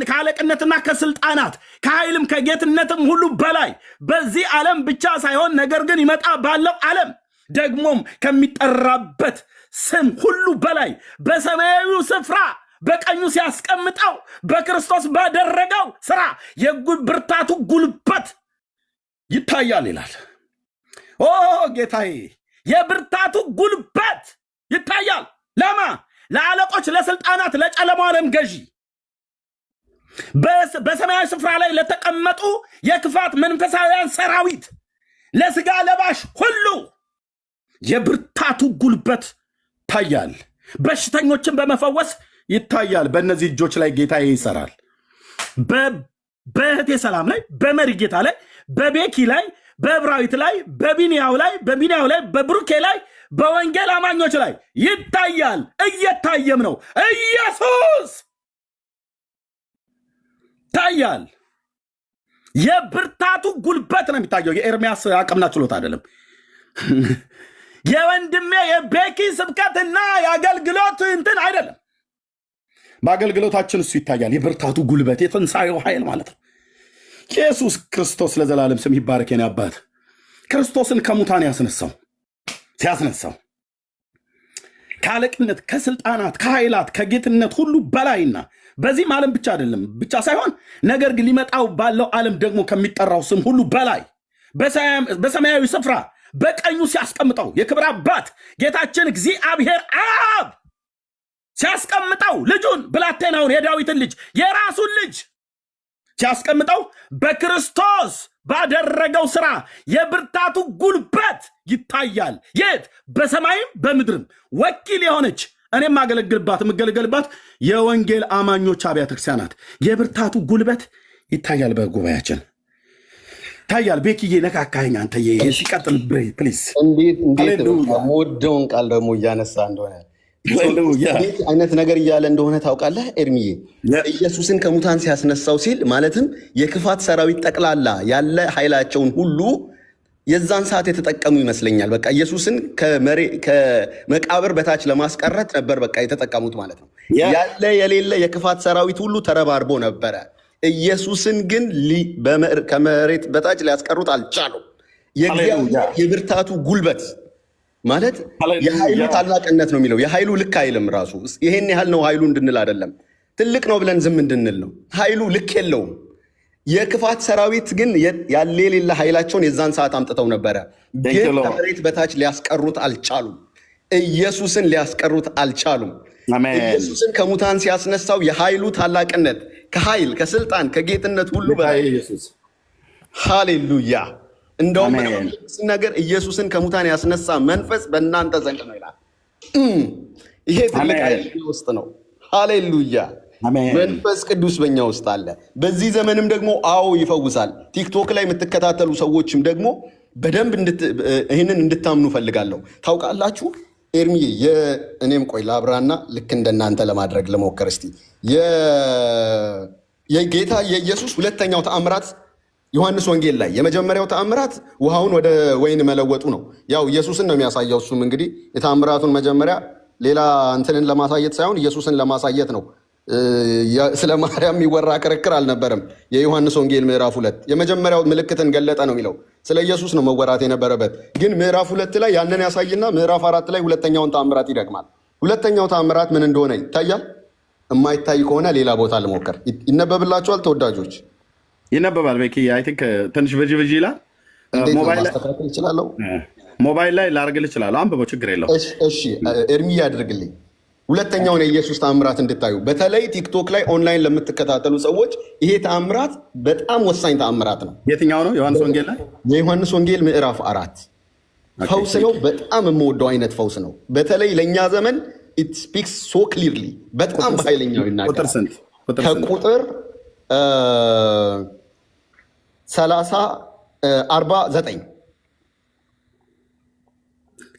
ከአለቅነትና ከስልጣናት ከኃይልም ከጌትነትም ሁሉ በላይ፣ በዚህ ዓለም ብቻ ሳይሆን ነገር ግን ይመጣ ባለው ዓለም ደግሞም ከሚጠራበት ስም ሁሉ በላይ በሰማያዊው ስፍራ በቀኙ ሲያስቀምጠው በክርስቶስ ባደረገው ስራ የብርታቱ ጉልበት ይታያል ይላል። ኦ ጌታዬ፣ የብርታቱ ጉልበት ይታያል። ለማ? ለአለቆች፣ ለስልጣናት፣ ለጨለማው ዓለም ገዢ፣ በሰማያዊ ስፍራ ላይ ለተቀመጡ የክፋት መንፈሳውያን ሰራዊት፣ ለስጋ ለባሽ ሁሉ የብርታቱ ጉልበት ይታያል። በሽተኞችን በመፈወስ ይታያል። በእነዚህ እጆች ላይ ጌታዬ ይሰራል። በእህቴ ሰላም ላይ፣ በመሪ ጌታ ላይ፣ በቤኪ ላይ፣ በዕብራዊት ላይ፣ በቢንያው ላይ፣ በብሩኬ ላይ፣ በወንጌል አማኞች ላይ ይታያል። እየታየም ነው። ኢየሱስ ይታያል። የብርታቱ ጉልበት ነው የሚታየው። የኤርሚያስ አቅምና ችሎታ አይደለም። የወንድሜ የቤኪ ስብከትና የአገልግሎት እንትን አይደለም። በአገልግሎታችን እሱ ይታያል። የብርታቱ ጉልበት፣ የትንሣኤው ኃይል ማለት ነው። ኢየሱስ ክርስቶስ ለዘላለም ስም ይባረክ። የኔ አባት ክርስቶስን ከሙታን ያስነሳው ሲያስነሳው ከአለቅነት፣ ከስልጣናት፣ ከኃይላት፣ ከጌትነት ሁሉ በላይና በዚህም ዓለም ብቻ አይደለም ብቻ ሳይሆን ነገር ግን ሊመጣው ባለው ዓለም ደግሞ ከሚጠራው ስም ሁሉ በላይ በሰማያዊ ስፍራ በቀኙ ሲያስቀምጠው፣ የክብር አባት ጌታችን እግዚአብሔር አብ ሲያስቀምጠው፣ ልጁን ብላቴናውን የዳዊትን ልጅ የራሱን ልጅ ሲያስቀምጠው በክርስቶስ ባደረገው ስራ የብርታቱ ጉልበት ይታያል። የት? በሰማይም በምድርም ወኪል የሆነች እኔ የማገለግልባት የምገለገልባት የወንጌል አማኞች አብያተ ክርስቲያናት የብርታቱ ጉልበት ይታያል። በጉባኤያችን ይታያል። ቤኪዬ ነካካኸኝ አንተ። ሲቀጥል please። እንዴት እንዴት ሃሌሉያ። የምወደውን ቃል ደግሞ እያነሳ እንደሆነ፣ ሃሌሉያ። እንዴት አይነት ነገር እያለ እንደሆነ ታውቃለህ ኤርሚዬ? ኢየሱስን ከሙታን ሲያስነሳው ሲል ማለትም የክፋት ሰራዊት ጠቅላላ ያለ ኃይላቸውን ሁሉ የዛን ሰዓት የተጠቀሙ ይመስለኛል። በቃ ኢየሱስን ከመቃብር በታች ለማስቀረት ነበር በቃ የተጠቀሙት ማለት ነው። ያለ የሌለ የክፋት ሰራዊት ሁሉ ተረባርቦ ነበረ። ኢየሱስን ግን ከመሬት በታች ሊያስቀሩት አልቻሉም። የእግዚአብሔር የብርታቱ ጉልበት ማለት የኃይሉ ታላቅነት ነው የሚለው። የኃይሉ ልክ አይልም ራሱ። ይሄን ያህል ነው ኃይሉ እንድንል አይደለም። ትልቅ ነው ብለን ዝም እንድንል ነው። ኃይሉ ልክ የለውም። የክፋት ሰራዊት ግን ያለ የሌለ ኃይላቸውን የዛን ሰዓት አምጥተው ነበረ፣ Thank you, ግን Lord. ከመሬት በታች ሊያስቀሩት አልቻሉም። ኢየሱስን ሊያስቀሩት አልቻሉም። አሜን። ኢየሱስን ከሙታን ሲያስነሳው የኃይሉ ታላቅነት ከኃይል፣ ከስልጣን፣ ከጌትነት ሁሉ በላይ። ኢየሱስ። ሃሌሉያ። እንደውም አሜን። ሲናገር ኢየሱስን ከሙታን ያስነሳ መንፈስ በእናንተ ዘንድ ነው ይላል። ይሄ ትልቅ አሜን። ኃይል በኛ ውስጥ ነው። ሃሌሉያ። አሜን። መንፈስ ቅዱስ በእኛ ውስጥ አለ። በዚህ ዘመንም ደግሞ አዎ ይፈውሳል። ቲክቶክ ላይ የምትከታተሉ ሰዎችም ደግሞ በደንብ ይህንን እንድታምኑ ፈልጋለሁ። ታውቃላችሁ ኤርሚዬ፣ እኔም ቆይ ላብራና ልክ እንደናንተ ለማድረግ ልሞክር እስቲ። የጌታ የኢየሱስ ሁለተኛው ተአምራት ዮሐንስ ወንጌል ላይ የመጀመሪያው ተአምራት ውሃውን ወደ ወይን መለወጡ ነው። ያው ኢየሱስን ነው የሚያሳየው። እሱም እንግዲህ የተአምራቱን መጀመሪያ ሌላ እንትንን ለማሳየት ሳይሆን ኢየሱስን ለማሳየት ነው። ስለ ማርያም የሚወራ ክርክር አልነበረም። የዮሐንስ ወንጌል ምዕራፍ 2 የመጀመሪያው ምልክትን ገለጠ ነው የሚለው። ስለ ኢየሱስ ነው መወራት የነበረበት። ግን ምዕራፍ 2 ላይ ያንን ያሳይና ምዕራፍ 4 ላይ ሁለተኛውን ተአምራት ይደግማል። ሁለተኛው ተአምራት ምን እንደሆነ ይታያል። የማይታይ ከሆነ ሌላ ቦታ ልሞክር። ይነበብላችኋል ተወዳጆች? ይነበባል። ቤኪ፣ I think ትንሽ ብዥ ብዥ ይላል። እንዴት ነው? ሞባይል ላይ ማስተካከል እችላለሁ? ሞባይል ላይ ላደርግልህ እችላለሁ። አንብበው፣ ችግር የለውም። እሺ፣ ኤርሚ ያድርግልኝ። ሁለተኛውን የኢየሱስ ተአምራት እንድታዩ፣ በተለይ ቲክቶክ ላይ ኦንላይን ለምትከታተሉ ሰዎች ይሄ ተአምራት በጣም ወሳኝ ተአምራት ነው። የትኛው ነው? ዮሐንስ ወንጌል ላይ? የዮሐንስ ወንጌል ምዕራፍ 4 ፈውስ ነው። በጣም የምወደው አይነት ፈውስ ነው። በተለይ ለእኛ ዘመን it speaks so clearly፣ በጣም በኃይለኛው ቁጥር ይናገራል። ስንት? ቁጥር ስንት? ከቁጥር 30፣ 49።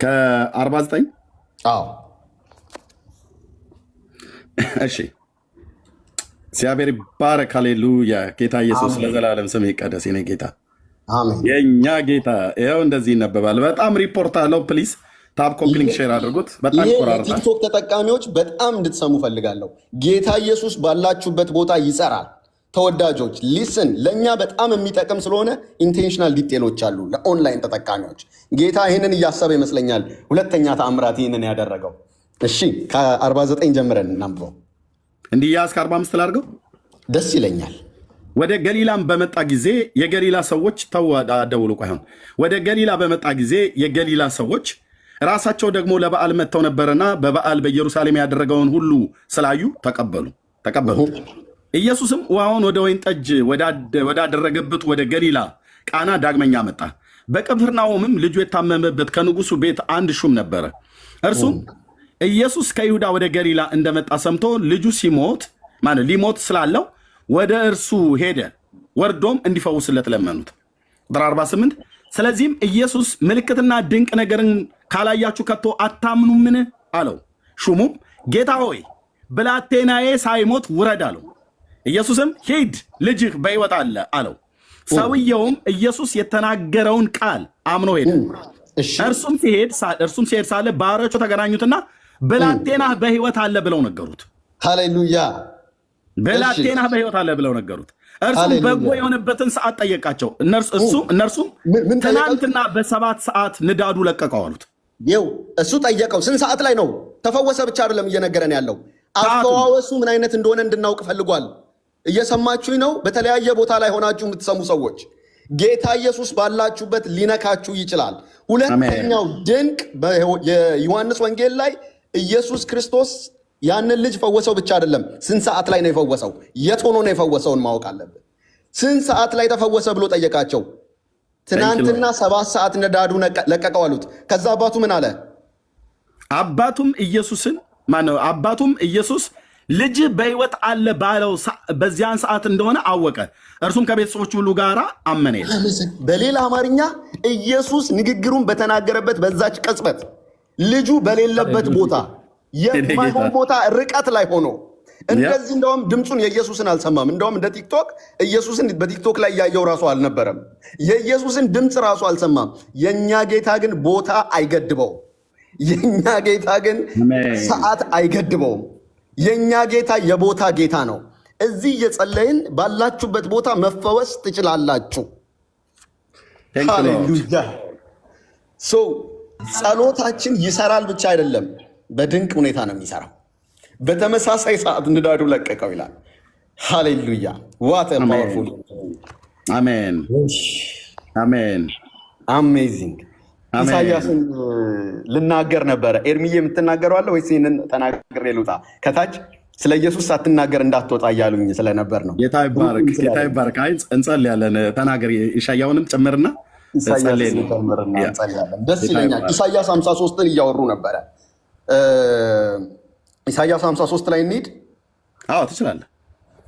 ከ49? አዎ። እሺ፣ እግዚአብሔር ይባረክ። ሃሌሉያ። ጌታ ኢየሱስ ለዘላለም ስም ይቀደስ። የኔ ጌታ፣ አሜን። የእኛ ጌታ። ይኸው እንደዚህ ይነበባል። በጣም ሪፖርት አለው። Please tap፣ copy link፣ share አድርጉት። በጣም ይሄ ይቆራርጣል። የቲክቶክ ተጠቃሚዎች በጣም እንድትሰሙ ፈልጋለሁ። ጌታ ኢየሱስ ባላችሁበት ቦታ ይሰራል። ተወዳጆች፣ listen፣ ለእኛ በጣም የሚጠቅም ስለሆነ intentional detail ኦች አሉ ለኦንላይን ተጠቃሚዎች። ጌታ ይህንን እያሰበ ይመስለኛል ሁለተኛ ተአምራት ይህንን ያደረገው። እሺ፣ ከ49 ጀምረን እናንብበው። እንዲህ እስከ 45 ላድርገው። ደስ ይለኛል። ወደ ገሊላም በመጣ ጊዜ የገሊላ ሰዎች፣ ተው አደውሉ፣ ቆይ አሁን። ወደ ገሊላ በመጣ ጊዜ የገሊላ ሰዎች ራሳቸው ደግሞ ለበዓል መጥተው ነበርና በበዓል በኢየሩሳሌም ያደረገውን ሁሉ ስላዩ ተቀበሉት። ኢየሱስም ውሃውን ወደ ወይን ጠጅ ወዳደረገበት ወደ ገሊላ ቃና ዳግመኛ መጣ። በቅፍርናሆምም ልጁ የታመመበት ከንጉሱ ቤት አንድ ሹም ነበረ። እርሱም ኢየሱስ ከይሁዳ ወደ ገሊላ እንደመጣ ሰምቶ ልጁ ሲሞት፣ ማለት ሊሞት ስላለው ወደ እርሱ ሄደ። ወርዶም እንዲፈውስለት ለመኑት። ቁጥር 48፣ ስለዚህም ኢየሱስ ምልክትና ድንቅ ነገርን ካላያችሁ ከቶ አታምኑምን አለው። ሹሙም ጌታ ሆይ፣ ብላቴናዬ ሳይሞት ውረድ አለው። ኢየሱስም ሂድ፣ ልጅህ በሕይወት አለ አለው። ሰውየውም ኢየሱስ የተናገረውን ቃል አምኖ ሄደ። እርሱም ሲሄድ ሳለ ባሮቹ ተገናኙትና ብላቴናህ በሕይወት አለ ብለው ነገሩት። ሃሌሉያ። ብላቴናህ በሕይወት አለ ብለው ነገሩት። እርሱም በጎ የሆነበትን ሰዓት ጠየቃቸው። እነርሱም ትናንትና በ7 ሰዓት ንዳዱ ለቀቀው አሉት። ይው እሱ ጠየቀው። ስንት ሰዓት ላይ ነው ተፈወሰ ብቻ አይደለም እየነገረን ያለው፣ አፈዋወሱ ምን አይነት እንደሆነ እንድናውቅ ፈልጓል። እየሰማችሁኝ ነው? በተለያየ ቦታ ላይ ሆናችሁ የምትሰሙ ሰዎች ጌታ ኢየሱስ ባላችሁበት ሊነካችሁ ይችላል። ሁለተኛው ድንቅ የዮሐንስ ወንጌል ላይ ኢየሱስ ክርስቶስ ያንን ልጅ ፈወሰው ብቻ አይደለም፣ ስንት ሰዓት ላይ ነው የፈወሰው፣ የት ሆኖ ነው የፈወሰውን ማወቅ አለብን። ስንት ሰዓት ላይ ተፈወሰ ብሎ ጠየቃቸው። ትናንትና 7 ሰዓት ንዳዱ ለቀቀው አሉት። ከዛ አባቱ ምን አለ? አባቱም ኢየሱስን፣ ማነው? አባቱም ኢየሱስ ልጅህ በሕይወት አለ ባለው በዚያን ሰዓት እንደሆነ አወቀ። እርሱም ከቤተሰቦቹ ሁሉ ጋር አመነ። በሌላ አማርኛ ኢየሱስ ንግግሩን በተናገረበት በዛች ቅጽበት ልጁ በሌለበት ቦታ፣ የማይሆን ቦታ፣ ርቀት ላይ ሆኖ እንደዚህ፣ እንደውም ድምፁን የኢየሱስን አልሰማም። እንደውም እንደ ቲክቶክ ኢየሱስን በቲክቶክ ላይ እያየው ራሱ አልነበረም። የኢየሱስን ድምፅ ራሱ አልሰማም። የእኛ ጌታ ግን ቦታ አይገድበውም። የእኛ ጌታ ግን ሰዓት አይገድበውም። የእኛ ጌታ የቦታ ጌታ ነው። እዚህ እየጸለይን ባላችሁበት ቦታ መፈወስ ትችላላችሁ። ሃሌሉያ። So ጸሎታችን ይሰራል ብቻ አይደለም፣ በድንቅ ሁኔታ ነው የሚሰራው። በተመሳሳይ ሰዓት ንዳዱ ለቀቀው ይላል። ሃሌሉያ፣ what powerful! አሜን አሜን። Amazing። ኢሳያስን ልናገር ነበረ። ኤርሚዬ፣ የምትናገረው አለ ወይስ ይህንን ተናግሬ ልውጣ? ከታች ስለ ኢየሱስ ሳትናገር እንዳትወጣ እያሉኝ ስለነበር ነው። ጌታ ይባረክ፣ ጌታ ይባረክ። አይ፣ እንጸልያለን። ተናገር፣ ኢሻያውንም ጨምርና ኢሳያስን ጨምርና እንጸልያለን። ደስ ይለኛል። ኢሳያስ 53ን እያወሩ ነበረ። ኢሳያስ 53 ላይ እንሂድ። አዎ፣ ትችላለህ።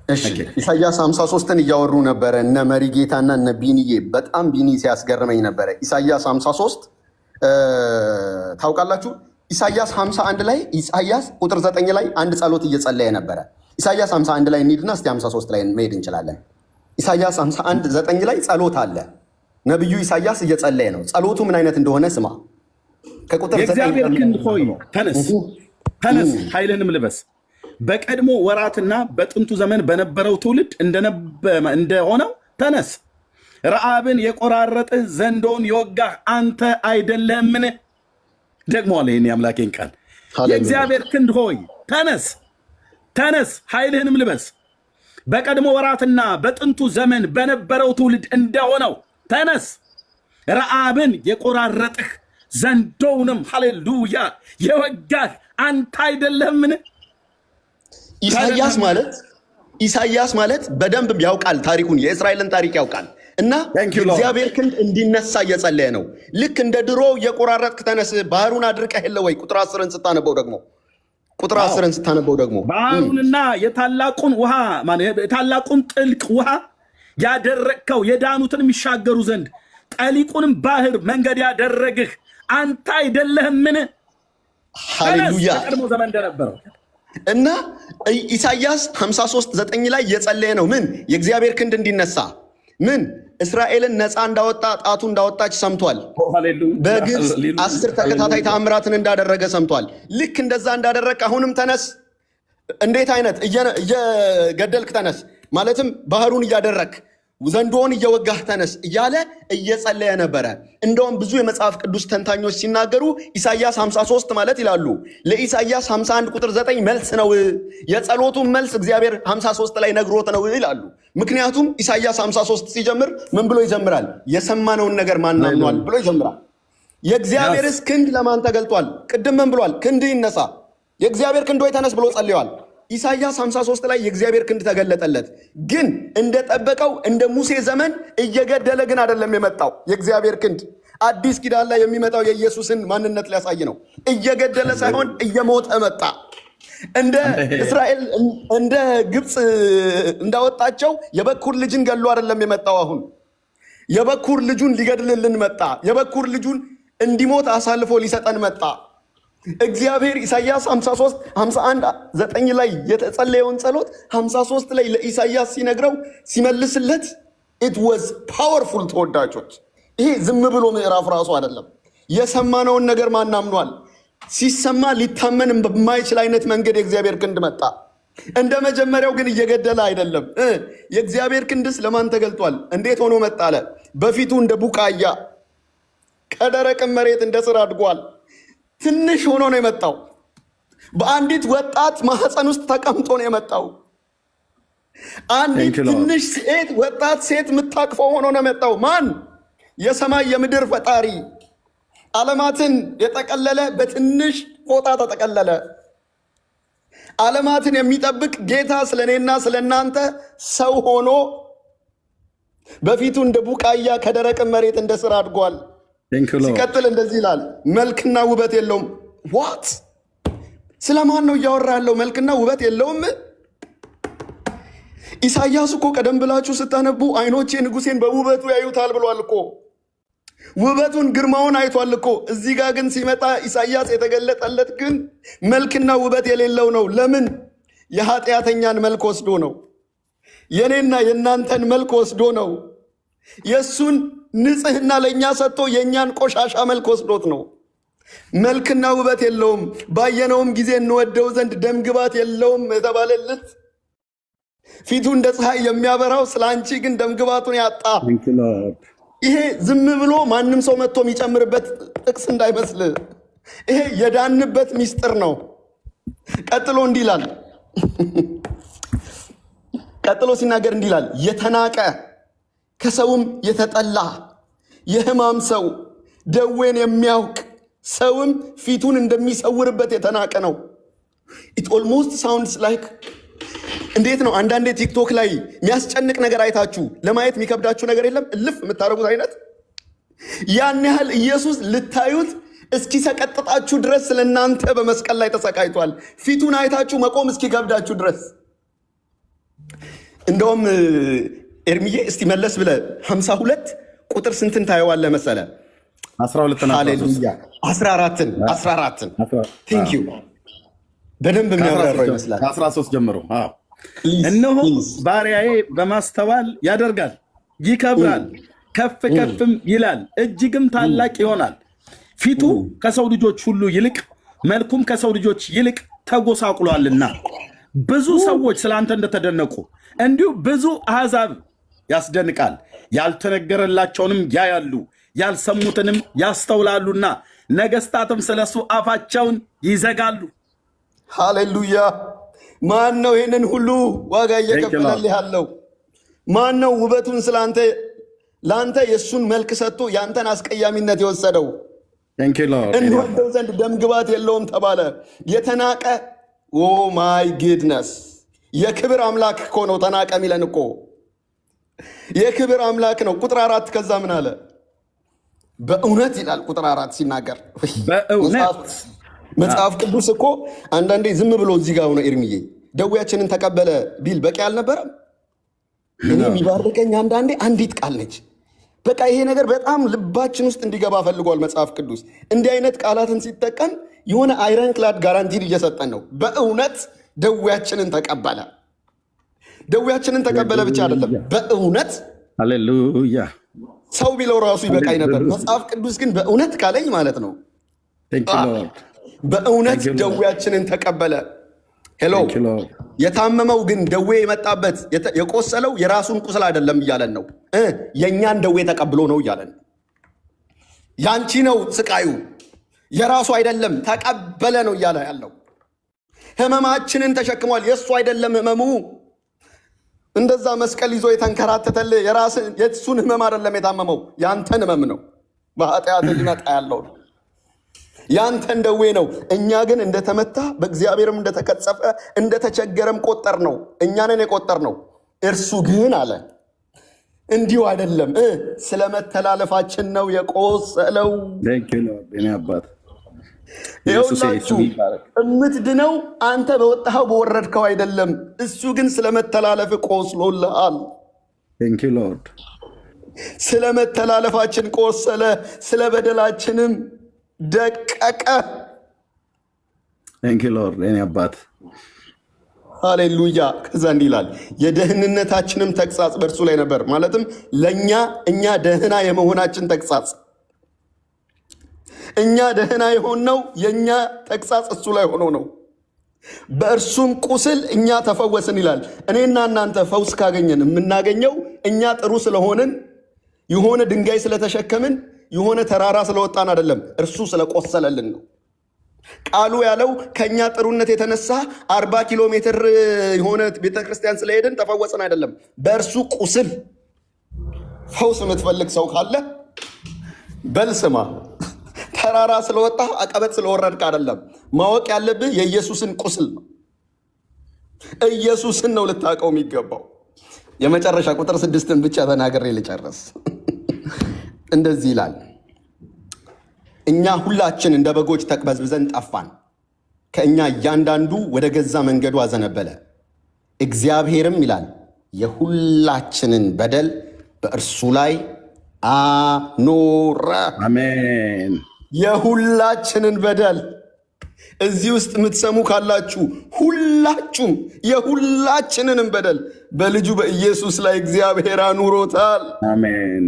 እሺ፣ ኢሳያስ 53ን እያወሩ ነበረ እነ መሪ ጌታና እነ ቢኒዬ። በጣም ቢኒ ሲያስገርመኝ ነበረ። ኢሳያስ 53 ታውቃላችሁ። ኢሳያስ 51 ላይ፣ ኢሳያስ ቁጥር 9 ላይ አንድ ጸሎት እየጸለየ ነበረ። ኢሳያስ 51 ላይ እንሂድና እስቲ 53 ላይ መሄድ እንችላለን። ኢሳያስ 51 9 ላይ ጸሎት አለ። ነቢዩ ኢሳያስ እየጸለየ ነው። ጸሎቱ ምን አይነት እንደሆነ ስማ። ከቁጥር 9 የእግዚአብሔር ክንድ ሆይ ተነስ፣ ተነስ፣ ኃይልህንም ልበስ። በቀድሞ ወራትና በጥንቱ ዘመን በነበረው ትውልድ እንደሆነው ተነስ። ረዓብን የቆራረጥህ ዘንዶውን የወጋህ አንተ አይደለህምን? ደግሞ አለ ይህን የአምላኬን ቃል። ሃሌሉያ። የእግዚአብሔር ክንድ ሆይ ተነስ፣ ተነስ፣ ኃይልህንም ልበስ። በቀድሞ ወራትና በጥንቱ ዘመን በነበረው ትውልድ እንደሆነው ተነስ። ረዓብን የቆራረጥህ ዘንዶውንም፣ ሃሌሉያ፣ የወጋህ አንተ አይደለህምን? ኢሳያስ ማለት በደንብ ያውቃል ታሪኩን፣ የእስራኤልን ታሪክ ያውቃል። እና Thank you, Lord. የእግዚአብሔር ክንድ እንዲነሳ እየጸለየ ነው። ልክ እንደ ድሮ እየቆራረጥክ ተነስ፣ ባህሩን አድርቀህ የለ ወይ? ቁጥር 10ን ስታነበው ደግሞ ባህሩንና የታላቁን ውሃ ማነው፣ የታላቁን ጥልቅ ውሃ ያደረግከው፣ የዳኑትን የሚሻገሩ ዘንድ ጠሊቁንም ባህር መንገድ ያደረግህ አንተ አይደለህምን? ተነስ፣ ሃሌሉያ። በቀድሞ ዘመን እንደነበረው። እና ኢሳያስ 53 9 ላይ እየጸለየ ነው። ምን? የእግዚአብሔር ክንድ እንዲነሳ። ምን? እስራኤልን ነፃ እንዳወጣ ጣቱ እንዳወጣች ሰምቷል። በግብፅ 10 ተከታታይ ተአምራትን እንዳደረገ ሰምቷል። ልክ እንደዛ እንዳደረግ አሁንም ተነስ። እንዴት አይነት? እየገደልክ ተነስ፣ ማለትም ባህሩን እያደረክ፣ ዘንዶውን እየወጋህ ተነስ እያለ እየጸለየ ነበረ። እንደውም ብዙ የመጽሐፍ ቅዱስ ተንታኞች ሲናገሩ ኢሳያስ 53 ማለት ይላሉ ለኢሳያስ 51 ቁጥር 9 መልስ ነው። የጸሎቱን መልስ እግዚአብሔር 53 ላይ ነግሮት ነው ይላሉ። ምክንያቱም ኢሳያስ 53 ሲጀምር ምን ብሎ ይጀምራል? የሰማነውን ነገር ማን አምኗል ብሎ ይጀምራል። የእግዚአብሔርስ ክንድ ለማን ተገልጧል? ቅድም ምን ብሏል? ክንድ ይነሳ፣ የእግዚአብሔር ክንድ ወይ ተነስ ብሎ ጸልየዋል። ኢሳይያስ 53 ላይ የእግዚአብሔር ክንድ ተገለጠለት። ግን እንደጠበቀው እንደ ሙሴ ዘመን እየገደለ ግን አይደለም የመጣው የእግዚአብሔር ክንድ። አዲስ ኪዳን ላይ የሚመጣው የኢየሱስን ማንነት ሊያሳይ ነው። እየገደለ ሳይሆን እየሞተ መጣ። እንደ እስራኤል እንደ ግብፅ እንዳወጣቸው የበኩር ልጅን ገሎ አይደለም የመጣው። አሁን የበኩር ልጁን ሊገድልልን መጣ። የበኩር ልጁን እንዲሞት አሳልፎ ሊሰጠን መጣ። እግዚአብሔር ኢሳይያስ 53 51 9 ላይ የተጸለየውን ጸሎት 53 ላይ ለኢሳይያስ ሲነግረው፣ ሲመልስለት it was powerful። ተወዳጆች፣ ይሄ ዝም ብሎ ምዕራፍ ራሱ አይደለም። የሰማነውን ነገር ማን አምኗል? ሲሰማ ሊታመን በማይችል አይነት መንገድ የእግዚአብሔር ክንድ መጣ። እንደ መጀመሪያው ግን እየገደለ አይደለም። የእግዚአብሔር ክንድስ ለማን ተገልጧል? እንዴት ሆኖ መጣ አለ። በፊቱ እንደ ቡቃያ ከደረቅም መሬት እንደ ስር አድጓል። ትንሽ ሆኖ ነው የመጣው። በአንዲት ወጣት ማህፀን ውስጥ ተቀምጦ ነው የመጣው። አንዲት Thank you, Lord. ትንሽ ሴት፣ ወጣት ሴት የምታቅፈው ሆኖ ነው የመጣው። ማን? የሰማይ የምድር ፈጣሪ፣ ዓለማትን የጠቀለለ በትንሽ ፎጣ ተጠቀለለ። ዓለማትን የሚጠብቅ ጌታ ስለ እኔና ስለ እናንተ ሰው ሆኖ በፊቱ እንደ ቡቃያ ከደረቅ መሬት እንደ ስር አድጓል። Thank you, Lord. ሲቀጥል እንደዚህ ይላል፣ መልክና ውበት የለውም። What? ስለ ማን ነው እያወራ ያለው? መልክና ውበት የለውም። ኢሳያስ እኮ ቀደም ብላችሁ ስታነቡ አይኖቼ ንጉሴን በውበቱ ያዩታል ብሏል እኮ። ውበቱን ግርማውን አይቷል እኮ። እዚህ ጋር ግን ሲመጣ ኢሳያስ የተገለጠለት ግን መልክና ውበት የሌለው ነው። ለምን? የኃጢአተኛን መልክ ወስዶ ነው። የኔና የእናንተን መልክ ወስዶ ነው። የእሱን ንጽህና ለእኛ ሰጥቶ የእኛን ቆሻሻ መልክ ወስዶት ነው። መልክና ውበት የለውም፣ ባየነውም ጊዜ እንወደው ዘንድ ደምግባት የለውም የተባለለት፣ ፊቱ እንደ ፀሐይ የሚያበራው ስለ አንቺ ግን ደምግባቱን ያጣ። Thank you, Lord. ይሄ ዝም ብሎ ማንም ሰው መጥቶ የሚጨምርበት ጥቅስ እንዳይመስል፣ ይሄ የዳንበት ሚስጥር ነው። ቀጥሎ እንዲህ ይላል። ቀጥሎ ሲናገር እንዲህ ይላል፣ የተናቀ ከሰውም የተጠላ የሕማም ሰው፣ ደዌን የሚያውቅ፣ ሰውም ፊቱን እንደሚሰውርበት የተናቀ ነው። It almost sounds like እንዴት ነው፣ አንዳንዴ ቲክቶክ ላይ የሚያስጨንቅ ነገር አይታችሁ ለማየት የሚከብዳችሁ ነገር የለም? እልፍ የምታደርጉት አይነት። ያን ያህል ኢየሱስ ልታዩት እስኪሰቀጥጣችሁ ድረስ ስለ እናንተ በመስቀል ላይ ተሰቃይቷል። ፊቱን አይታችሁ መቆም እስኪከብዳችሁ ድረስ። እንደውም ኤርሚዬ፣ እስቲ መለስ ብለህ 52 ቁጥር ስንትን ታየዋለህ መሰለ? 12 እና 13። ሃሌሉያ፣ 14ን፣ 14ን። Thank you፣ በደንብ የሚያብራራው ይመስላል። ከ13 ጀምሮ፣ አዎ። እነሆ ባሪያዬ በማስተዋል ያደርጋል፣ ይከብራል፣ ከፍ ከፍም ይላል፣ እጅግም ታላቅ ይሆናል። ፊቱ ከሰው ልጆች ሁሉ ይልቅ መልኩም ከሰው ልጆች ይልቅ ተጎሳቁሏልና ብዙ ሰዎች ስለ አንተ እንደተደነቁ እንዲሁ ብዙ አሕዛብ ያስደንቃል። ያልተነገረላቸውንም ያያሉ፣ ያልሰሙትንም ያስተውላሉና ነገስታትም ስለሱ አፋቸውን ይዘጋሉ። ሃሌሉያ! ማን ነው ይህንን ሁሉ ዋጋ እየከፈለልህ ያለው? ማን ነው ውበቱን ስለአንተ ለአንተ የእሱን መልክ ሰጥቶ የአንተን አስቀያሚነት የወሰደው? እንወደው ዘንድ ደም ግባት የለውም ተባለ። የተናቀ፣ oh my goodness፣ የክብር አምላክ እኮ ነው። ተናቀ የሚለን እኮ የክብር አምላክ ነው። ቁጥር 4 ከዛ ምን አለ? በእውነት ይላል። ቁጥር 4 ሲናገር በእውነት። መጽሐፍ ቅዱስ እኮ አንዳንዴ ዝም ብሎ እዚህ ጋር ሆነ ኤርሚዬ ደዌያችንን ተቀበለ ቢል በቂ አልነበረም? እኔ የሚባርከኝ አንዳንዴ አንዲት ቃል ነች። በቃ ይሄ ነገር በጣም ልባችን ውስጥ እንዲገባ ፈልጓል መጽሐፍ ቅዱስ። እንዲህ አይነት ቃላትን ሲጠቀም የሆነ ironclad guarantee እየሰጠን ነው። በእውነት ደዌያችንን ተቀበለ። ደዌያችንን ተቀበለ ብቻ አይደለም፣ በእውነት። ሃሌሉያ። ሰው ቢለው ራሱ ይበቃኝ ነበር። መጽሐፍ ቅዱስ ግን በእውነት ካለኝ ማለት ነው። በእውነት ደዌያችንን ተቀበለ። Hello፣ የታመመው ግን ደዌ የመጣበት የቆሰለው የራሱን ቁስል አይደለም እያለን ነው። የእኛን ደዌ ተቀብሎ ነው እያለን። ያንቺ ነው ስቃዩ፣ የራሱ አይደለም፣ ተቀበለ ነው እያለ ያለው። ህመማችንን ተሸክሟል፣ የእሱ አይደለም ህመሙ። እንደዛ መስቀል ይዞ የተንከራተተልህ የእሱን ህመም አይደለም የታመመው፣ ያንተን ህመም ነው። በኃጢአት ሊመጣ ያለው ነው። ያንተን ደዌ ነው። እኛ ግን እንደተመታ በእግዚአብሔርም እንደተቀጸፈ እንደተቸገረም ቆጠር ነው። እኛንን የቆጠር ነው። እርሱ ግን አለ እንዲሁ አይደለም፣ ስለ መተላለፋችን ነው የቆሰለው። ይኸውላችሁ የምትድነው አንተ በወጣኸው በወረድከው አይደለም። እሱ ግን ስለ መተላለፍ ቆስሎልሃል። ስለ መተላለፋችን ቆሰለ፣ ስለ በደላችንም ደቀቀ። አባት። ሃሌሉያ። ከዛ እንዲህ ይላል፣ የደህንነታችንም ተግሣጽ በእርሱ ላይ ነበር። ማለትም ለእኛ እኛ ደህና የመሆናችን ተግሣጽ፣ እኛ ደህና የሆንነው የእኛ ተግሣጽ እሱ ላይ ሆኖ ነው። በእርሱም ቁስል እኛ ተፈወስን ይላል። እኔና እናንተ ፈውስ ካገኘን የምናገኘው እኛ ጥሩ ስለሆንን፣ የሆነ ድንጋይ ስለተሸከምን፣ የሆነ ተራራ ስለወጣን አይደለም፣ እርሱ ስለቆሰለልን ነው። ቃሉ ያለው ከኛ ጥሩነት የተነሳ 40 ኪሎ ሜትር የሆነ ቤተክርስቲያን ስለሄድን ተፈወስን አይደለም። በእርሱ ቁስል ፈውስ የምትፈልግ ሰው ካለ በል ስማ። ተራራ ስለወጣ አቀበት ስለወረድክ አይደለም። ማወቅ ያለብህ የኢየሱስን ቁስል ነው። ኢየሱስን ነው ልታውቀው የሚገባው። የመጨረሻ ቁጥር 6ን ብቻ ተናግሬ ልጨርስ። እንደዚህ ይላል፣ እኛ ሁላችን እንደ በጎች ተቅበዝብዘን ጠፋን፣ ከእኛ እያንዳንዱ ወደ ገዛ መንገዱ አዘነበለ። እግዚአብሔርም ይላል የሁላችንን በደል በእርሱ ላይ አኖረ። አሜን። የሁላችንን በደል፣ እዚህ ውስጥ የምትሰሙ ካላችሁ ሁላችሁም የሁላችንንም በደል በልጁ በኢየሱስ ላይ እግዚአብሔር አኑሮታል። አሜን።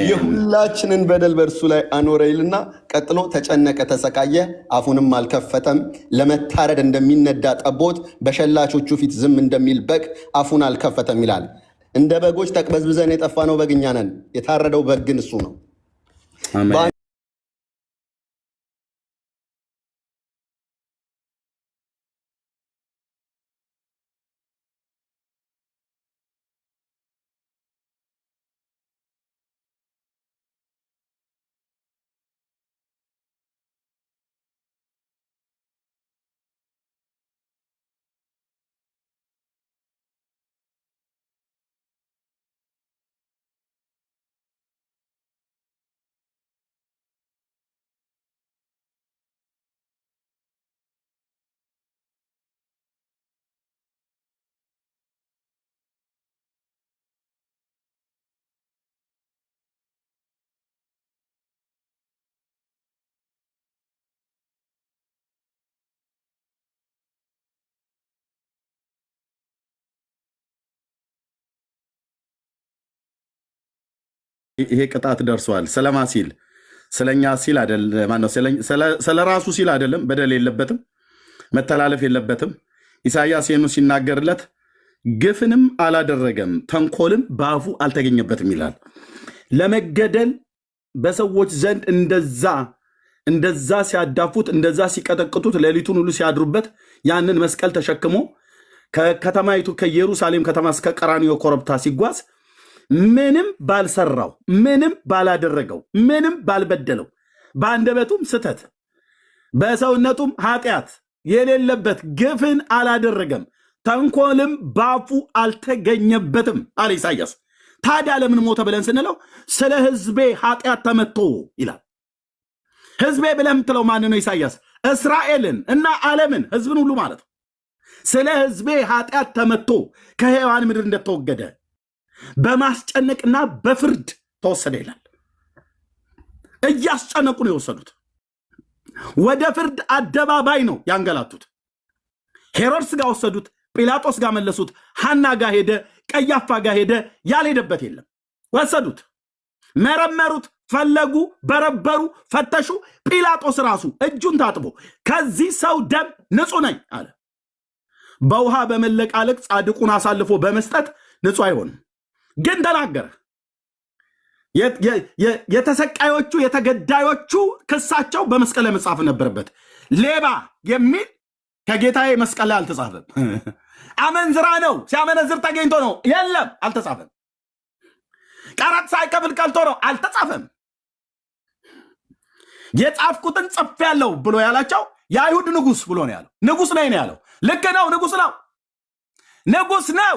የሁላችንን በደል በእርሱ ላይ አኖረ ይልና ቀጥሎ ተጨነቀ፣ ተሰቃየ፣ አፉንም አልከፈተም። ለመታረድ እንደሚነዳ ጠቦት፣ በሸላቾቹ ፊት ዝም እንደሚል በግ አፉን አልከፈተም ይላል። እንደ በጎች ተቅበዝብዘን የጠፋነው በግ እኛ ነን። የታረደው በግ ግን እሱ ነው። ይሄ ቅጣት ደርሷል። ስለማ ሲል ስለኛ ሲል አይደለም፣ ማነው ስለ ራሱ ሲል አይደለም። በደል የለበትም፣ መተላለፍ የለበትም። ኢሳያስ ይህኑ ሲናገርለት ግፍንም አላደረገም ተንኮልም በአፉ አልተገኘበትም ይላል። ለመገደል በሰዎች ዘንድ እንደዛ እንደዛ ሲያዳፉት እንደዛ ሲቀጠቅጡት ሌሊቱን ሁሉ ሲያድሩበት ያንን መስቀል ተሸክሞ ከከተማይቱ ከኢየሩሳሌም ከተማ እስከ ቀራንዮ ኮረብታ ሲጓዝ ምንም ባልሰራው፣ ምንም ባላደረገው፣ ምንም ባልበደለው፣ በአንደበቱም ስተት በሰውነቱም ኃጢአት የሌለበት ግፍን አላደረገም፣ ተንኮልም ባፉ አልተገኘበትም አለ ኢሳያስ። ታዲያ ለምን ሞተ ብለን ስንለው ስለ ሕዝቤ ኃጢአት ተመቶ ይላል። ሕዝቤ ብለህ የምትለው ማን ነው? ኢሳያስ እስራኤልን እና ዓለምን ሕዝብን ሁሉ ማለት ነው። ስለ ሕዝቤ ኃጢአት ተመቶ ከሕያዋን ምድር እንደተወገደ በማስጨነቅና በፍርድ ተወሰደ ይላል። እያስጨነቁ ነው የወሰዱት። ወደ ፍርድ አደባባይ ነው ያንገላቱት። ሄሮድስ ጋር ወሰዱት፣ ጲላጦስ ጋር መለሱት፣ ሐና ጋር ሄደ፣ ቀያፋ ጋር ሄደ። ያልሄደበት የለም። ወሰዱት፣ መረመሩት፣ ፈለጉ፣ በረበሩ፣ ፈተሹ። ጲላጦስ ራሱ እጁን ታጥቦ ከዚህ ሰው ደም ንጹሕ ነኝ አለ። በውሃ በመለቃለቅ ጻድቁን አሳልፎ በመስጠት ንጹሕ አይሆንም፣ ግን ተናገረ። የተሰቃዮቹ የተገዳዮቹ ክሳቸው በመስቀል ላይ መጻፍ ነበረበት። ሌባ የሚል ከጌታዬ መስቀል ላይ አልተጻፈም። አመንዝራ ነው፣ ሲያመነዝር ተገኝቶ ነው፣ የለም አልተጻፈም። ቀረጥ ሳይከፍል ቀልቶ ነው፣ አልተጻፈም። የጻፍኩትን ጽፌያለሁ ብሎ ያላቸው የአይሁድ ንጉስ ብሎ ነው ያለው። ንጉስ ነኝ ነው ያለው። ልክ ነው፣ ንጉስ ነው፣ ንጉስ ነው።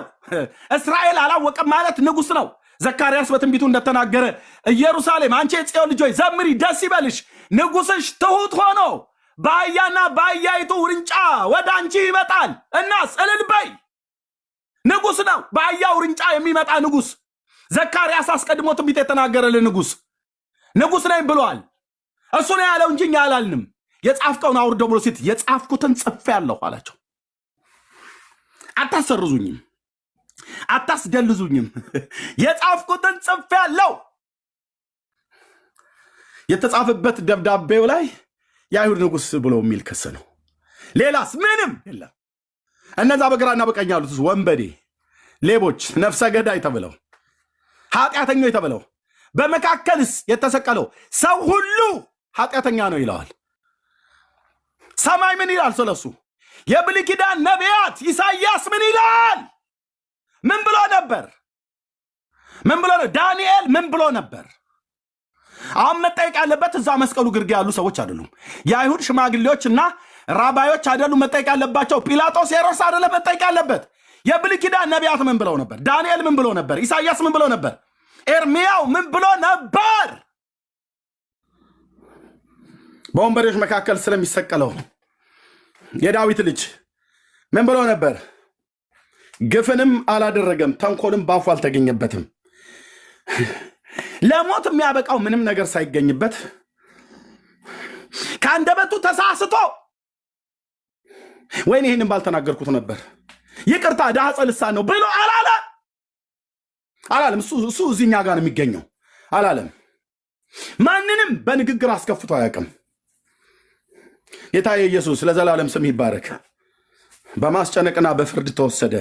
እስራኤል አላወቀም ማለት ንጉስ ነው። ዘካርያስ በትንቢቱ እንደተናገረ ኢየሩሳሌም አንቺ የጽዮን ልጆች ዘምሪ፣ ደስ ይበልሽ፣ ንጉስሽ ትሁት ሆኖ በአህያና በአህያይቱ ውርንጫ ወደ አንቺ ይመጣል እናስ እልል በይ። ንጉስ ነው፣ በአህያ ውርንጫ የሚመጣ ንጉስ። ዘካርያስ አስቀድሞ ትንቢት የተናገረልን ንጉስ ንጉስ ነኝ ብሏል። እሱ ነው ያለው እንጂ እኛ አላልንም። የጻፍከውን አውርደው ብሎ ሲት የጻፍኩትን ጽፌአለሁ አላቸው። አታሰርዙኝም፣ አታስደልዙኝም። የጻፍኩትን ጽፌአለሁ። የተጻፈበት ደብዳቤው ላይ የአይሁድ ንጉስ ብሎ የሚል ክስ ነው። ሌላስ ምንም የለም። እነዛ በግራና በቀኝ ያሉት ወንበዴ፣ ሌቦች፣ ነፍሰ ገዳይ ተብለው ኃጢአተኞች ተብለው በመካከልስ የተሰቀለው ሰው ሁሉ ኃጢአተኛ ነው ይለዋል። ሰማይ ምን ይላል ስለሱ? የብሉይ ኪዳን ነቢያት ኢሳይያስ ምን ይላል? ምን ብሎ ነበር? ምን ብሎ ነው? ዳንኤል ምን ብሎ ነበር? አሁን መጠየቅ ያለበት እዛ መስቀሉ ግርጌ ያሉ ሰዎች አይደሉም። የአይሁድ ሽማግሌዎች እና ራባዮች አይደሉም መጠየቅ ያለባቸው። ጲላጦስ፣ ሄሮድስ አይደለም መጠየቅ ያለበት። የብሉይ ኪዳን ነቢያት ምን ብለው ነበር? ዳንኤል ምን ብሎ ነበር? ኢሳይያስ ምን ብሎ ነበር? ኤርሚያው ምን ብሎ ነበር? በወንበዴዎች መካከል ስለሚሰቀለው የዳዊት ልጅ ምን ብሎ ነበር? ግፍንም አላደረገም፣ ተንኮልም ባፉ አልተገኘበትም። ለሞት የሚያበቃው ምንም ነገር ሳይገኝበት ከአንደበቱ ተሳስቶ ወይኔ ይህንን ባልተናገርኩት ነበር ይቅርታ ዳህፀ ልሳን ነው ብሎ አላለም አላለም። እሱ እዚህኛ ጋር ነው የሚገኘው አላለም። ማንንም በንግግር አስከፍቶ አያውቅም። ጌታዬ ኢየሱስ ለዘላለም ስም ይባረክ። በማስጨነቅና በፍርድ ተወሰደ።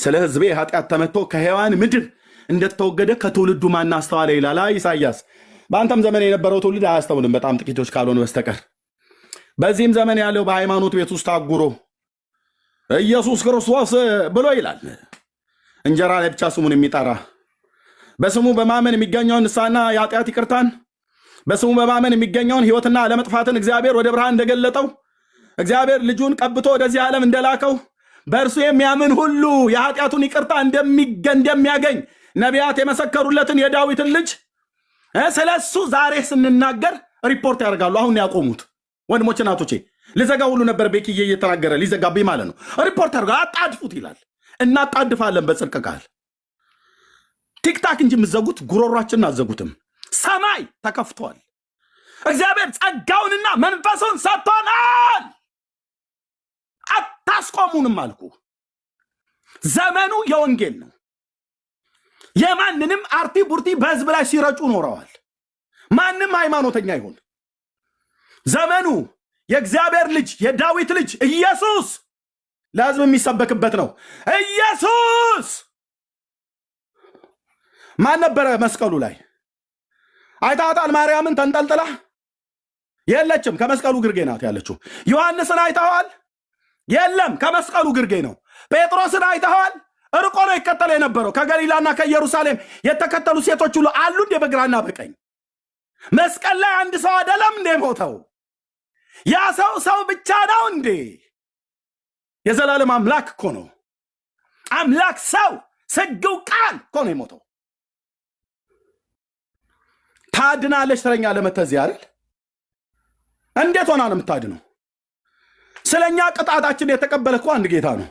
ስለ ሕዝቤ ኃጢአት ተመቶ ከሔዋን ምድር እንደተወገደ ከትውልዱ ማን አስተዋለ ይላል ኢሳይያስ። በአንተም ዘመን የነበረው ትውልድ አያስተውልም፣ በጣም ጥቂቶች ካልሆኑ በስተቀር። በዚህም ዘመን ያለው በሃይማኖት ቤት ውስጥ ታጉሮ ኢየሱስ ክርስቶስ ብሎ ይላል። እንጀራ ላይ ብቻ ስሙን የሚጠራ በስሙ በማመን የሚገኘውን ንስሐና የኃጢአት ይቅርታን በስሙ በማመን የሚገኘውን ሕይወትና አለመጥፋትን እግዚአብሔር ወደ ብርሃን እንደገለጠው እግዚአብሔር ልጁን ቀብቶ ወደዚህ ዓለም እንደላከው በእርሱ የሚያምን ሁሉ የኃጢአቱን ይቅርታ እንደሚያገኝ ነቢያት የመሰከሩለትን የዳዊትን ልጅ ስለ እሱ ዛሬ ስንናገር ሪፖርት ያደርጋሉ። አሁን ያቆሙት ወንድሞች እናቶቼ፣ ልዘጋ ሁሉ ነበር ቤክዬ እየተናገረ ሊዘጋብኝ ማለት ነው። ሪፖርት ያደርጋሉ። አጣድፉት ይላል። እናጣድፋለን በጽድቅ ቃል። ቲክታክ እንጂ የምትዘጉት ጉሮሯችንን አዘጉትም። ሰማይ ተከፍቷል። እግዚአብሔር ጸጋውንና መንፈሱን ሰጥቶናል። አታስቆሙንም አልኩ። ዘመኑ የወንጌል ነው። የማንንም አርቲ ቡርቲ በህዝብ ላይ ሲረጩ ኖረዋል። ማንም ሃይማኖተኛ ይሁን ዘመኑ የእግዚአብሔር ልጅ የዳዊት ልጅ ኢየሱስ ለህዝብ የሚሰበክበት ነው። ኢየሱስ ማን ነበረ መስቀሉ ላይ? አይታታል። ማርያምን ተንጠልጥላ የለችም፣ ከመስቀሉ ግርጌ ናት ያለችው። ዮሐንስን አይተዋል? የለም፣ ከመስቀሉ ግርጌ ነው። ጴጥሮስን አይተዋል? እርቆ ነው ይከተል የነበረው። ከገሊላና ከኢየሩሳሌም የተከተሉ ሴቶች ሁሉ አሉ እንዴ በግራና በቀኝ? መስቀል ላይ አንድ ሰው አይደለም እንዴ ሞተው? ያ ሰው ሰው ብቻ ነው እንዴ? የዘላለም አምላክ እኮ ነው። አምላክ ሰው ስግው ቃል እኮ ነው የሞተው። ታድናለች ትለኛለህ መተህ እዚህ አይደል? እንዴት ሆና ነው የምታድነው? ስለኛ ቅጣታችን የተቀበለ እኮ አንድ ጌታ ነው።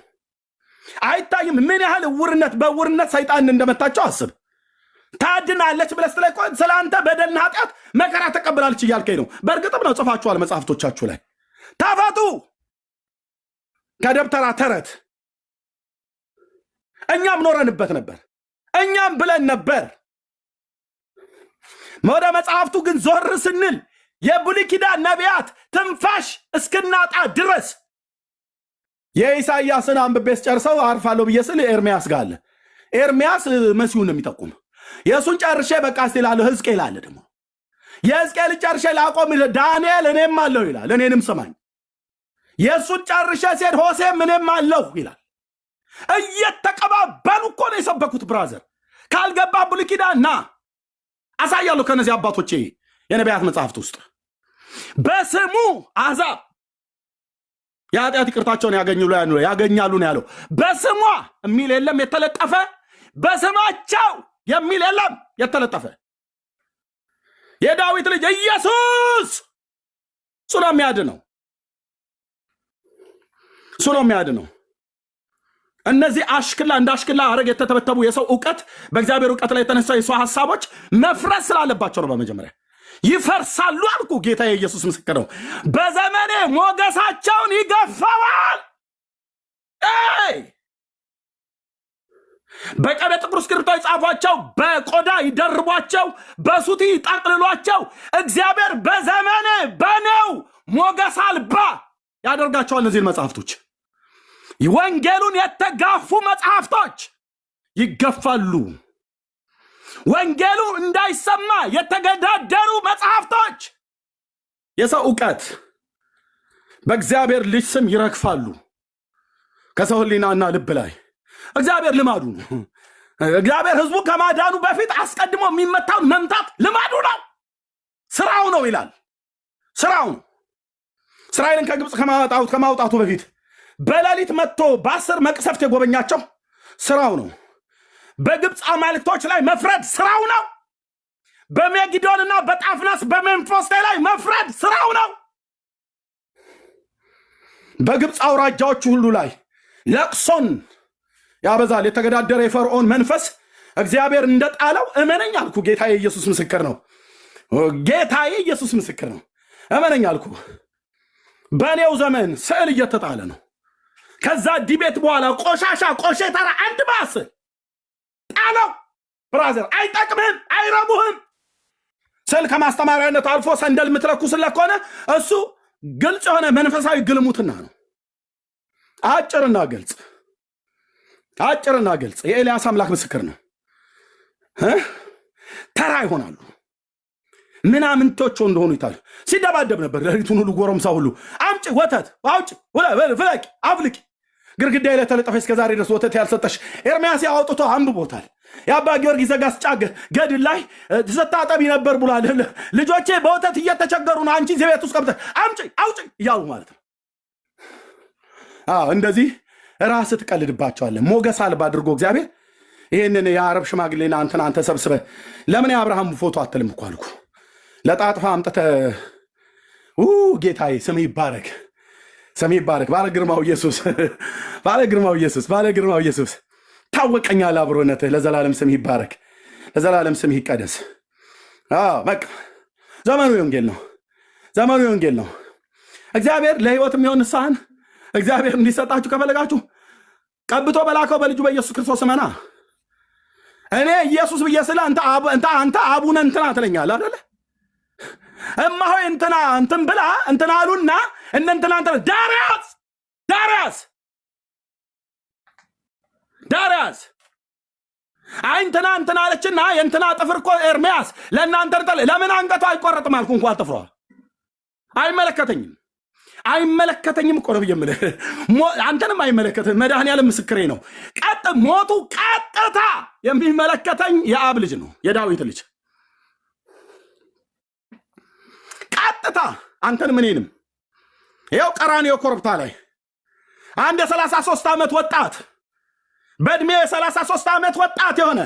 አይታይም? ምን ያህል እውርነት በእውርነት ሰይጣን እንደመታቸው አስብ። ታድናለች ብለህ ስትለኝ እኮ ስለ አንተ በደልና ኃጢአት መከራ ተቀብላለች እያልከኝ ነው። በእርግጥም ነው፣ ጽፋችኋል መጽሐፍቶቻችሁ ላይ። ተፈቱ ከደብተራ ተረት። እኛም ኖረንበት ነበር፣ እኛም ብለን ነበር። ወደ መጽሐፍቱ ግን ዞር ስንል የብሉይ ኪዳን ነቢያት ትንፋሽ እስክናጣ ድረስ የኢሳይያስን አንብቤ ስጨርሰው አርፋለሁ ብዬ ስል ኤርሚያስ ጋር አለ። ኤርሚያስ መሲሁን ነው የሚጠቁም። የእሱን ጨርሼ በቃ እስቲ እላለሁ። ሕዝቅኤል አለ ደግሞ። የሕዝቅኤልን ጨርሼ ላቆም ዳንኤል እኔም አለሁ ይላል። እኔንም ስማኝ። የእሱን ጨርሼ ሲሄድ ሆሴም እኔም አለሁ ይላል። እየተቀባበሉ እኮ ነው የሰበኩት። Brother፣ ካልገባ ብሉይ ኪዳን ና አሳያለሁ። ከነዚህ አባቶቼ የነቢያት መጽሐፍት ውስጥ በስሙ አሕዛብ የኃጢአት ይቅርታቸውን ያገኛሉ ነው ያለው። በስሟ የሚል የለም የተለጠፈ፣ በስማቸው የሚል የለም የተለጠፈ። የዳዊት ልጅ ኢየሱስ እሱ ነው የሚያድነው። እሱ ነው የሚያድነው። እነዚህ አሽክላ እንደ አሽክላ አረግ የተተበተቡ የሰው እውቀት በእግዚአብሔር እውቀት ላይ የተነሳ የሰው ሀሳቦች መፍረስ ስላለባቸው ነው። በመጀመሪያ ይፈርሳሉ አልኩ። ጌታ የኢየሱስ ምስክር ነው። በዘመኔ ሞገሳቸውን ይገፈዋል። በቀበ ጥቁር እስክሪብቶ ይጻፏቸው፣ በቆዳ ይደርቧቸው፣ በሱቲ ይጠቅልሏቸው። እግዚአብሔር በዘመኔ በኔው ሞገስ አልባ ያደርጋቸዋል። እነዚህን መጽሐፍቶች ወንጌሉን የተጋፉ መጽሐፍቶች ይገፋሉ። ወንጌሉ እንዳይሰማ የተገዳደሩ መጽሐፍቶች የሰው እውቀት በእግዚአብሔር ልጅ ስም ይረግፋሉ። ከሰው ሕሊናና ልብ ላይ እግዚአብሔር ልማዱ ነው። እግዚአብሔር ሕዝቡ ከማዳኑ በፊት አስቀድሞ የሚመታውን መምታት ልማዱ ነው፣ ስራው ነው ይላል። ስራው ነው። እስራኤልን ከግብፅ ከማውጣቱ በፊት በሌሊት መጥቶ በ10 መቅሰፍት የጎበኛቸው ስራው ነው። በግብፅ አማልክቶች ላይ መፍረድ ስራው ነው። በሜጊዶንና በጣፍናስ በሜምፎስቴ ላይ መፍረድ ስራው ነው። በግብፅ አውራጃዎች ሁሉ ላይ ለቅሶን ያበዛል። የተገዳደረ የፈርዖን መንፈስ እግዚአብሔር እንደጣለው እመነኝ አልኩ። ጌታዬ ኢየሱስ ምስክር ነው። ጌታዬ ኢየሱስ ምስክር ነው። እመነኝ አልኩ። በእኔው ዘመን ስዕል እየተጣለ ነው። ከዛ debate በኋላ ቆሻሻ ቆሼ ተራ አንድ ባስ ጣለው። Brother፣ አይጠቅምህም፣ አይረቡህም። ስዕል ከማስተማሪያነት አልፎ ሰንደል የምትለኩስለት ከሆነ እሱ ግልጽ የሆነ መንፈሳዊ ግልሙትና ነው። አጭርና ግልጽ፣ አጭርና ግልጽ። የኤልያስ አምላክ ምስክር ነው። ተራ ይሆናሉ። ምናምንቶች እንደሆኑ ይታሉ። ሲደባደብ ነበር ሌሊቱን ሁሉ ጎረምሳ ሁሉ አምጪ ወተት አውጪ ፍለቂ አፍልቂ ግድግዳ ላይ ተለጠፈ እስከ ዛሬ ድረስ ወተት ያልሰጠሽ ኤርምያስ አውጥቶ አንብቦታል። የአባ ጊዮርጊስ ዘጋስጫ ገድል ላይ ስታጠቢ ነበር ብሏል። ልጆቼ በወተት እየተቸገሩ ነው፣ አንቺ እዚህ ቤት ውስጥ ቀብተሽ አምጪ አውጪ እያሉ ማለት ነው። አዎ እንደዚህ ራስህ ትቀልድባቸዋለህ። ሞገስ አልባ አድርጎ እግዚአብሔር ይህንን የአረብ ሽማግሌና አንተን አንተ ሰብስበህ ለምን የአብርሃም ፎቶ አትልም እኮ አልኩ። ለጣጥፋ አምጥተህ ጌታዬ ስም ይባረክ፣ ስም ይባረክ። ባለ ግርማው ኢየሱስ፣ ባለ ግርማው ኢየሱስ፣ ባለ ግርማው ኢየሱስ ታወቀኛል። አብሮነትህ ለዘላለም ስም ይባረክ፣ ለዘላለም ስም ይቀደስ። አዎ በቃ ዘመኑ የወንጌል ነው። ዘመኑ የወንጌል ነው። እግዚአብሔር ለህይወት የሚሆን ንስሐን እግዚአብሔር እንዲሰጣችሁ ከፈለጋችሁ ቀብቶ በላከው በልጁ በኢየሱስ ክርስቶስ እመና። እኔ ኢየሱስ ብዬ ስለ አንተ አንተ አቡነ እንትና ትለኛለህ አይደለ? እማሆይ እንትና እንትን ብላ እንትና አሉና እነ እንትና እንትና ዳርያስ ዳርያስ ዳርያስ አይ እንትና እንትና አለችና የእንትና ጥፍር እኮ ኤርሚያስ ለእናንተ ለምን አንገቷ አይቆረጥም አልኩ። እንኳን ጥፍሯ አይመለከተኝም አይመለከተኝም እኮ ነው ብዬ የምልህ። አንተንም አይመለከትም። መድኃኒዓለም ምስክሬ ነው። ቀጥ ሞቱ ቀጥታ የሚመለከተኝ የአብ ልጅ ነው፣ የዳዊት ልጅ ቀጥታ አንተንም እኔንም። ይኸው ቀራንዮ ኮረብታ ላይ አንድ የ33 ዓመት ወጣት፣ በዕድሜ የ33 ዓመት ወጣት የሆነ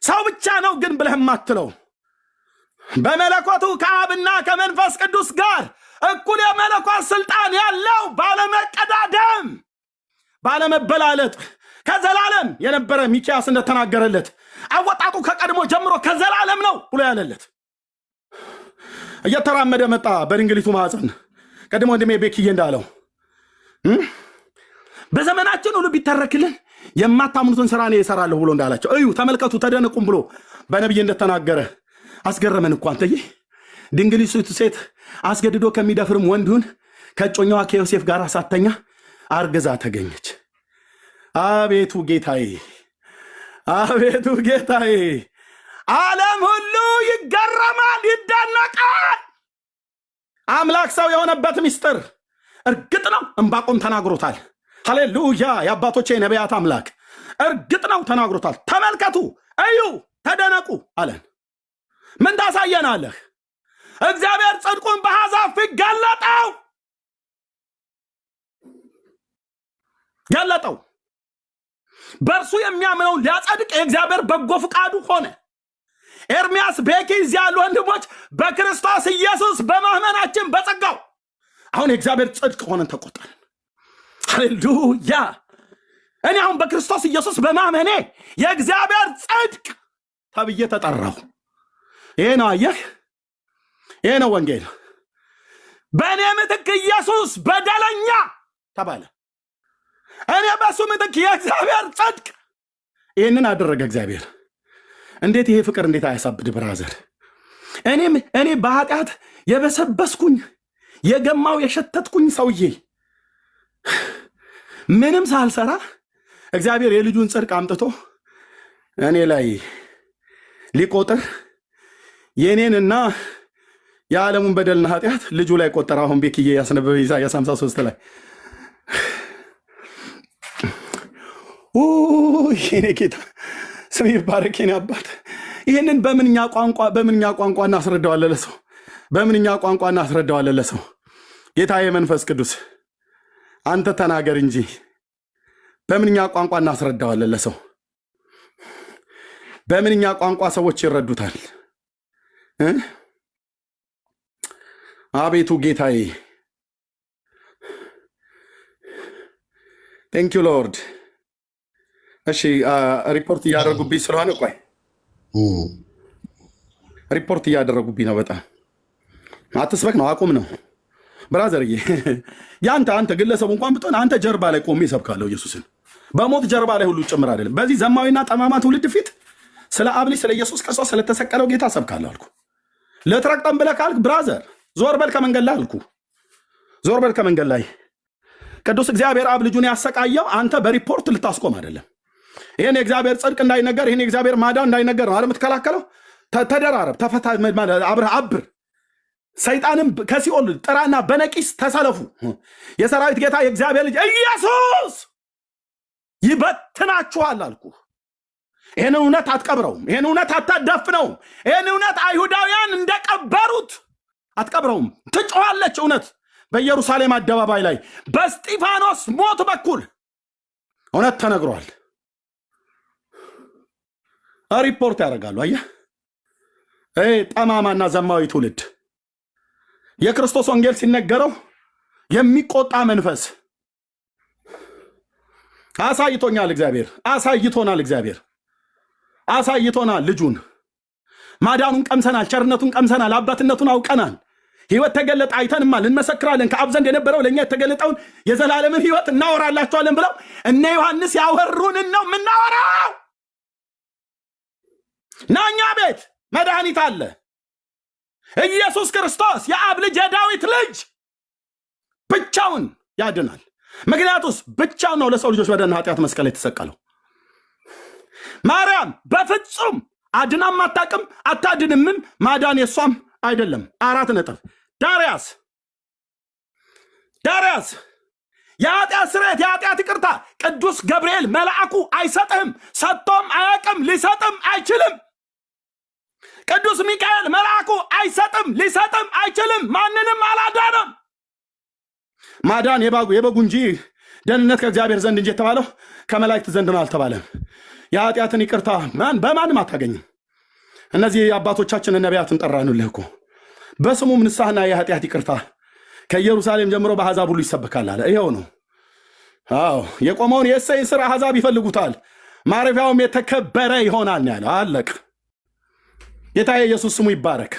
ሰው ብቻ ነው ግን ብለህ የማትለው፣ በመለኮቱ ከአብና ከመንፈስ ቅዱስ ጋር እኩል የመለኮት ስልጣን ያለው፣ ባለመቀዳደም ባለመበላለጥ ከዘላለም የነበረ፣ ሚኪያስ እንደተናገረለት አወጣጡ ከቀድሞ ጀምሮ ከዘላለም ነው ብሎ ያለለት እየተራመደ መጣ በድንግሊቱ ማኅፀን። ቀድሞ ወንድሜ ቤክዬ እንዳለው በዘመናችን ሁሉ ቢተረክልን የማታምኑትን ስራ እኔ እሰራለሁ ብሎ እንዳላቸው፣ እዩ ተመልከቱ ተደነቁም ብሎ በነቢይ እንደተናገረ አስገረመን እኮ አንተዬ። ድንግሊቱ ሴት አስገድዶ ከሚደፍርም ወንዱን ከእጮኛዋ ከዮሴፍ ጋር ሳተኛ አርግዛ ተገኘች። አቤቱ ጌታዬ፣ አቤቱ ጌታዬ፣ ዓለም ሁሉ ይገረማል፣ ይደነቃል። አምላክ ሰው የሆነበት ምስጢር እርግጥ ነው ዕንባቆም ተናግሮታል። ሃሌሉያ! የአባቶቼ ነቢያት አምላክ እርግጥ ነው ተናግሮታል። ተመልከቱ፣ እዩ፣ ተደነቁ አለን። ምን ታሳየናለህ? እግዚአብሔር ጽድቁን በአሕዛብ ፊት ገለጠው ገለጠው። በእርሱ የሚያምነውን ሊያጸድቅ የእግዚአብሔር በጎ ፍቃዱ ሆነ። ኤርሚያስ፣ ቤኪ፣ እዚያ ያሉ ወንድሞች፣ በክርስቶስ ኢየሱስ በማመናችን በጸጋው አሁን የእግዚአብሔር ጽድቅ ሆነን ተቆጠርን። ሃሌሉያ! እኔ አሁን በክርስቶስ ኢየሱስ በማመኔ የእግዚአብሔር ጽድቅ ተብዬ ተጠራሁ። ይሄ ነው አየህ፣ ይሄ ነው ወንጌል። በእኔ ምትክ ኢየሱስ በደለኛ ተባለ። እኔ በእሱ ምትክ የእግዚአብሔር ጽድቅ። ይህንን አደረገ እግዚአብሔር። እንዴት ይሄ ፍቅር እንዴት አያሳብድ brother? እኔም እኔ በኃጢአት የበሰበስኩኝ፣ የገማው የሸተትኩኝ ሰውዬ ምንም ሳልሰራ እግዚአብሔር የልጁን ጽድቅ አምጥቶ እኔ ላይ ሊቆጥር የእኔንና የዓለሙን በደልና ኃጢአት ልጁ ላይ ቆጠረ። አሁን ቤክዬ ያስነበበ ኢሳያስ 53 ላይ፣ የኔ ጌታ ስም ይባረክ። የኔ አባት፣ ይህንን በምንኛ ቋንቋ እናስረዳዋለን ለሰው? በምንኛ ቋንቋ እናስረዳዋለን ለሰው? ጌታ የመንፈስ ቅዱስ አንተ ተናገር እንጂ በምንኛ ቋንቋ እናስረዳዋለን ለሰው? በምንኛ ቋንቋ ሰዎች ይረዱታል? እ? አቤቱ ጌታዬ፣ thank you Lord። እሺ፣ ሪፖርት እያደረጉብኝ ስለሆነ ቆይ፣ ሪፖርት እያደረጉብኝ ነው። በጣም አትስበክ ነው፣ አቁም ነው brother ዬ። ያንተ አንተ ግለሰቡ እንኳን ብትሆን አንተ ጀርባ ላይ ቆሜ እሰብካለሁ ኢየሱስን፣ በሞት ጀርባ ላይ ሁሉ ጭምር አይደለም። በዚህ ዘማዊና ጠማማ ትውልድ ፊት ስለ አብ ልጅ ስለ ኢየሱስ ክርስቶስ ስለተሰቀለው ጌታ እሰብካለሁ አልኩ። ልትረግጠን ብለህ ካልክ brother ዞር በል ከመንገድ ላይ አልኩ። ዞር በል ከመንገድ ላይ። ቅዱስ እግዚአብሔር አብ ልጁን ያሰቃየው አንተ በሪፖርት ልታስቆም አይደለም። ይህን የእግዚአብሔር ጽድቅ እንዳይነገር፣ ይህን የእግዚአብሔር ማዳን እንዳይነገር ነው አይደል የምትከላከለው? ተደራረብ፣ ተፈታ፣ አብረህ አብር። ሰይጣንም ከሲኦል ጥራና በነቂስ ተሰለፉ። የሰራዊት ጌታ የእግዚአብሔር ልጅ ኢየሱስ ይበትናችኋል አልኩ። ይህን እውነት አትቀብረውም። ይህን እውነት አታዳፍነውም። ይህን እውነት አይሁዳውያን እንደቀበሩት አትቀብረውም። ትጮኻለች እውነት በኢየሩሳሌም አደባባይ ላይ። በስጢፋኖስ ሞት በኩል እውነት ተነግሯል። ሪፖርት ያደርጋሉ። አየህ፣ ጠማማና ዘማዊ ትውልድ የክርስቶስ ወንጌል ሲነገረው የሚቆጣ መንፈስ አሳይቶኛል። እግዚአብሔር አሳይቶናል። እግዚአብሔር አሳይቶናል። ልጁን ማዳኑን ቀምሰናል። ቸርነቱን ቀምሰናል። አባትነቱን አውቀናል። ሕይወት ተገለጠ አይተንማል፣ እንመሰክራለን፣ ከአብ ዘንድ የነበረው ለእኛ የተገለጠውን የዘላለምን ሕይወት እናወራላችኋለን ብለው እነ ዮሐንስ ያወሩንን ነው የምናወራው። ና እኛ ቤት መድኃኒት አለ። ኢየሱስ ክርስቶስ የአብ ልጅ የዳዊት ልጅ ብቻውን ያድናል። ምክንያቱስ ብቻውን ነው ለሰው ልጆች በደልና ኃጢአት መስቀል የተሰቀለው። ማርያም በፍጹም አድናም አታውቅም፣ አታድንምም። ማዳን የሷም አይደለም። 4 ነጥብ። ዳርያስ ዳርያስ የኃጢአት ስርየት የኃጢአት ይቅርታ ቅዱስ ገብርኤል መልአኩ አይሰጥህም፣ ሰጥቶም አያውቅም፣ ሊሰጥም አይችልም። ቅዱስ ሚካኤል መልአኩ አይሰጥም፣ ሊሰጥም አይችልም። ማንንም አላዳነም። ማዳን የበጉ እንጂ ደህንነት ከእግዚአብሔር ዘንድ እንጂ የተባለው ከመላእክት ዘንድ ነው አልተባለም። የኃጢአትን ይቅርታ ማን በማንም አታገኝም። እነዚህ አባቶቻችን ነቢያትን ጠራንልህ እኮ። በስሙም ንስሐና የኃጢአት ይቅርታ ከኢየሩሳሌም ጀምሮ በአሕዛብ ሁሉ ይሰበካል አለ። ይኸው ነው። አዎ፣ የቆመውን የእሴይን ሥር አሕዛብ ይፈልጉታል፣ ማረፊያውም የተከበረ ይሆናል ነው ያለው። አለቅ። ጌታ ኢየሱስ ስሙ ይባረክ።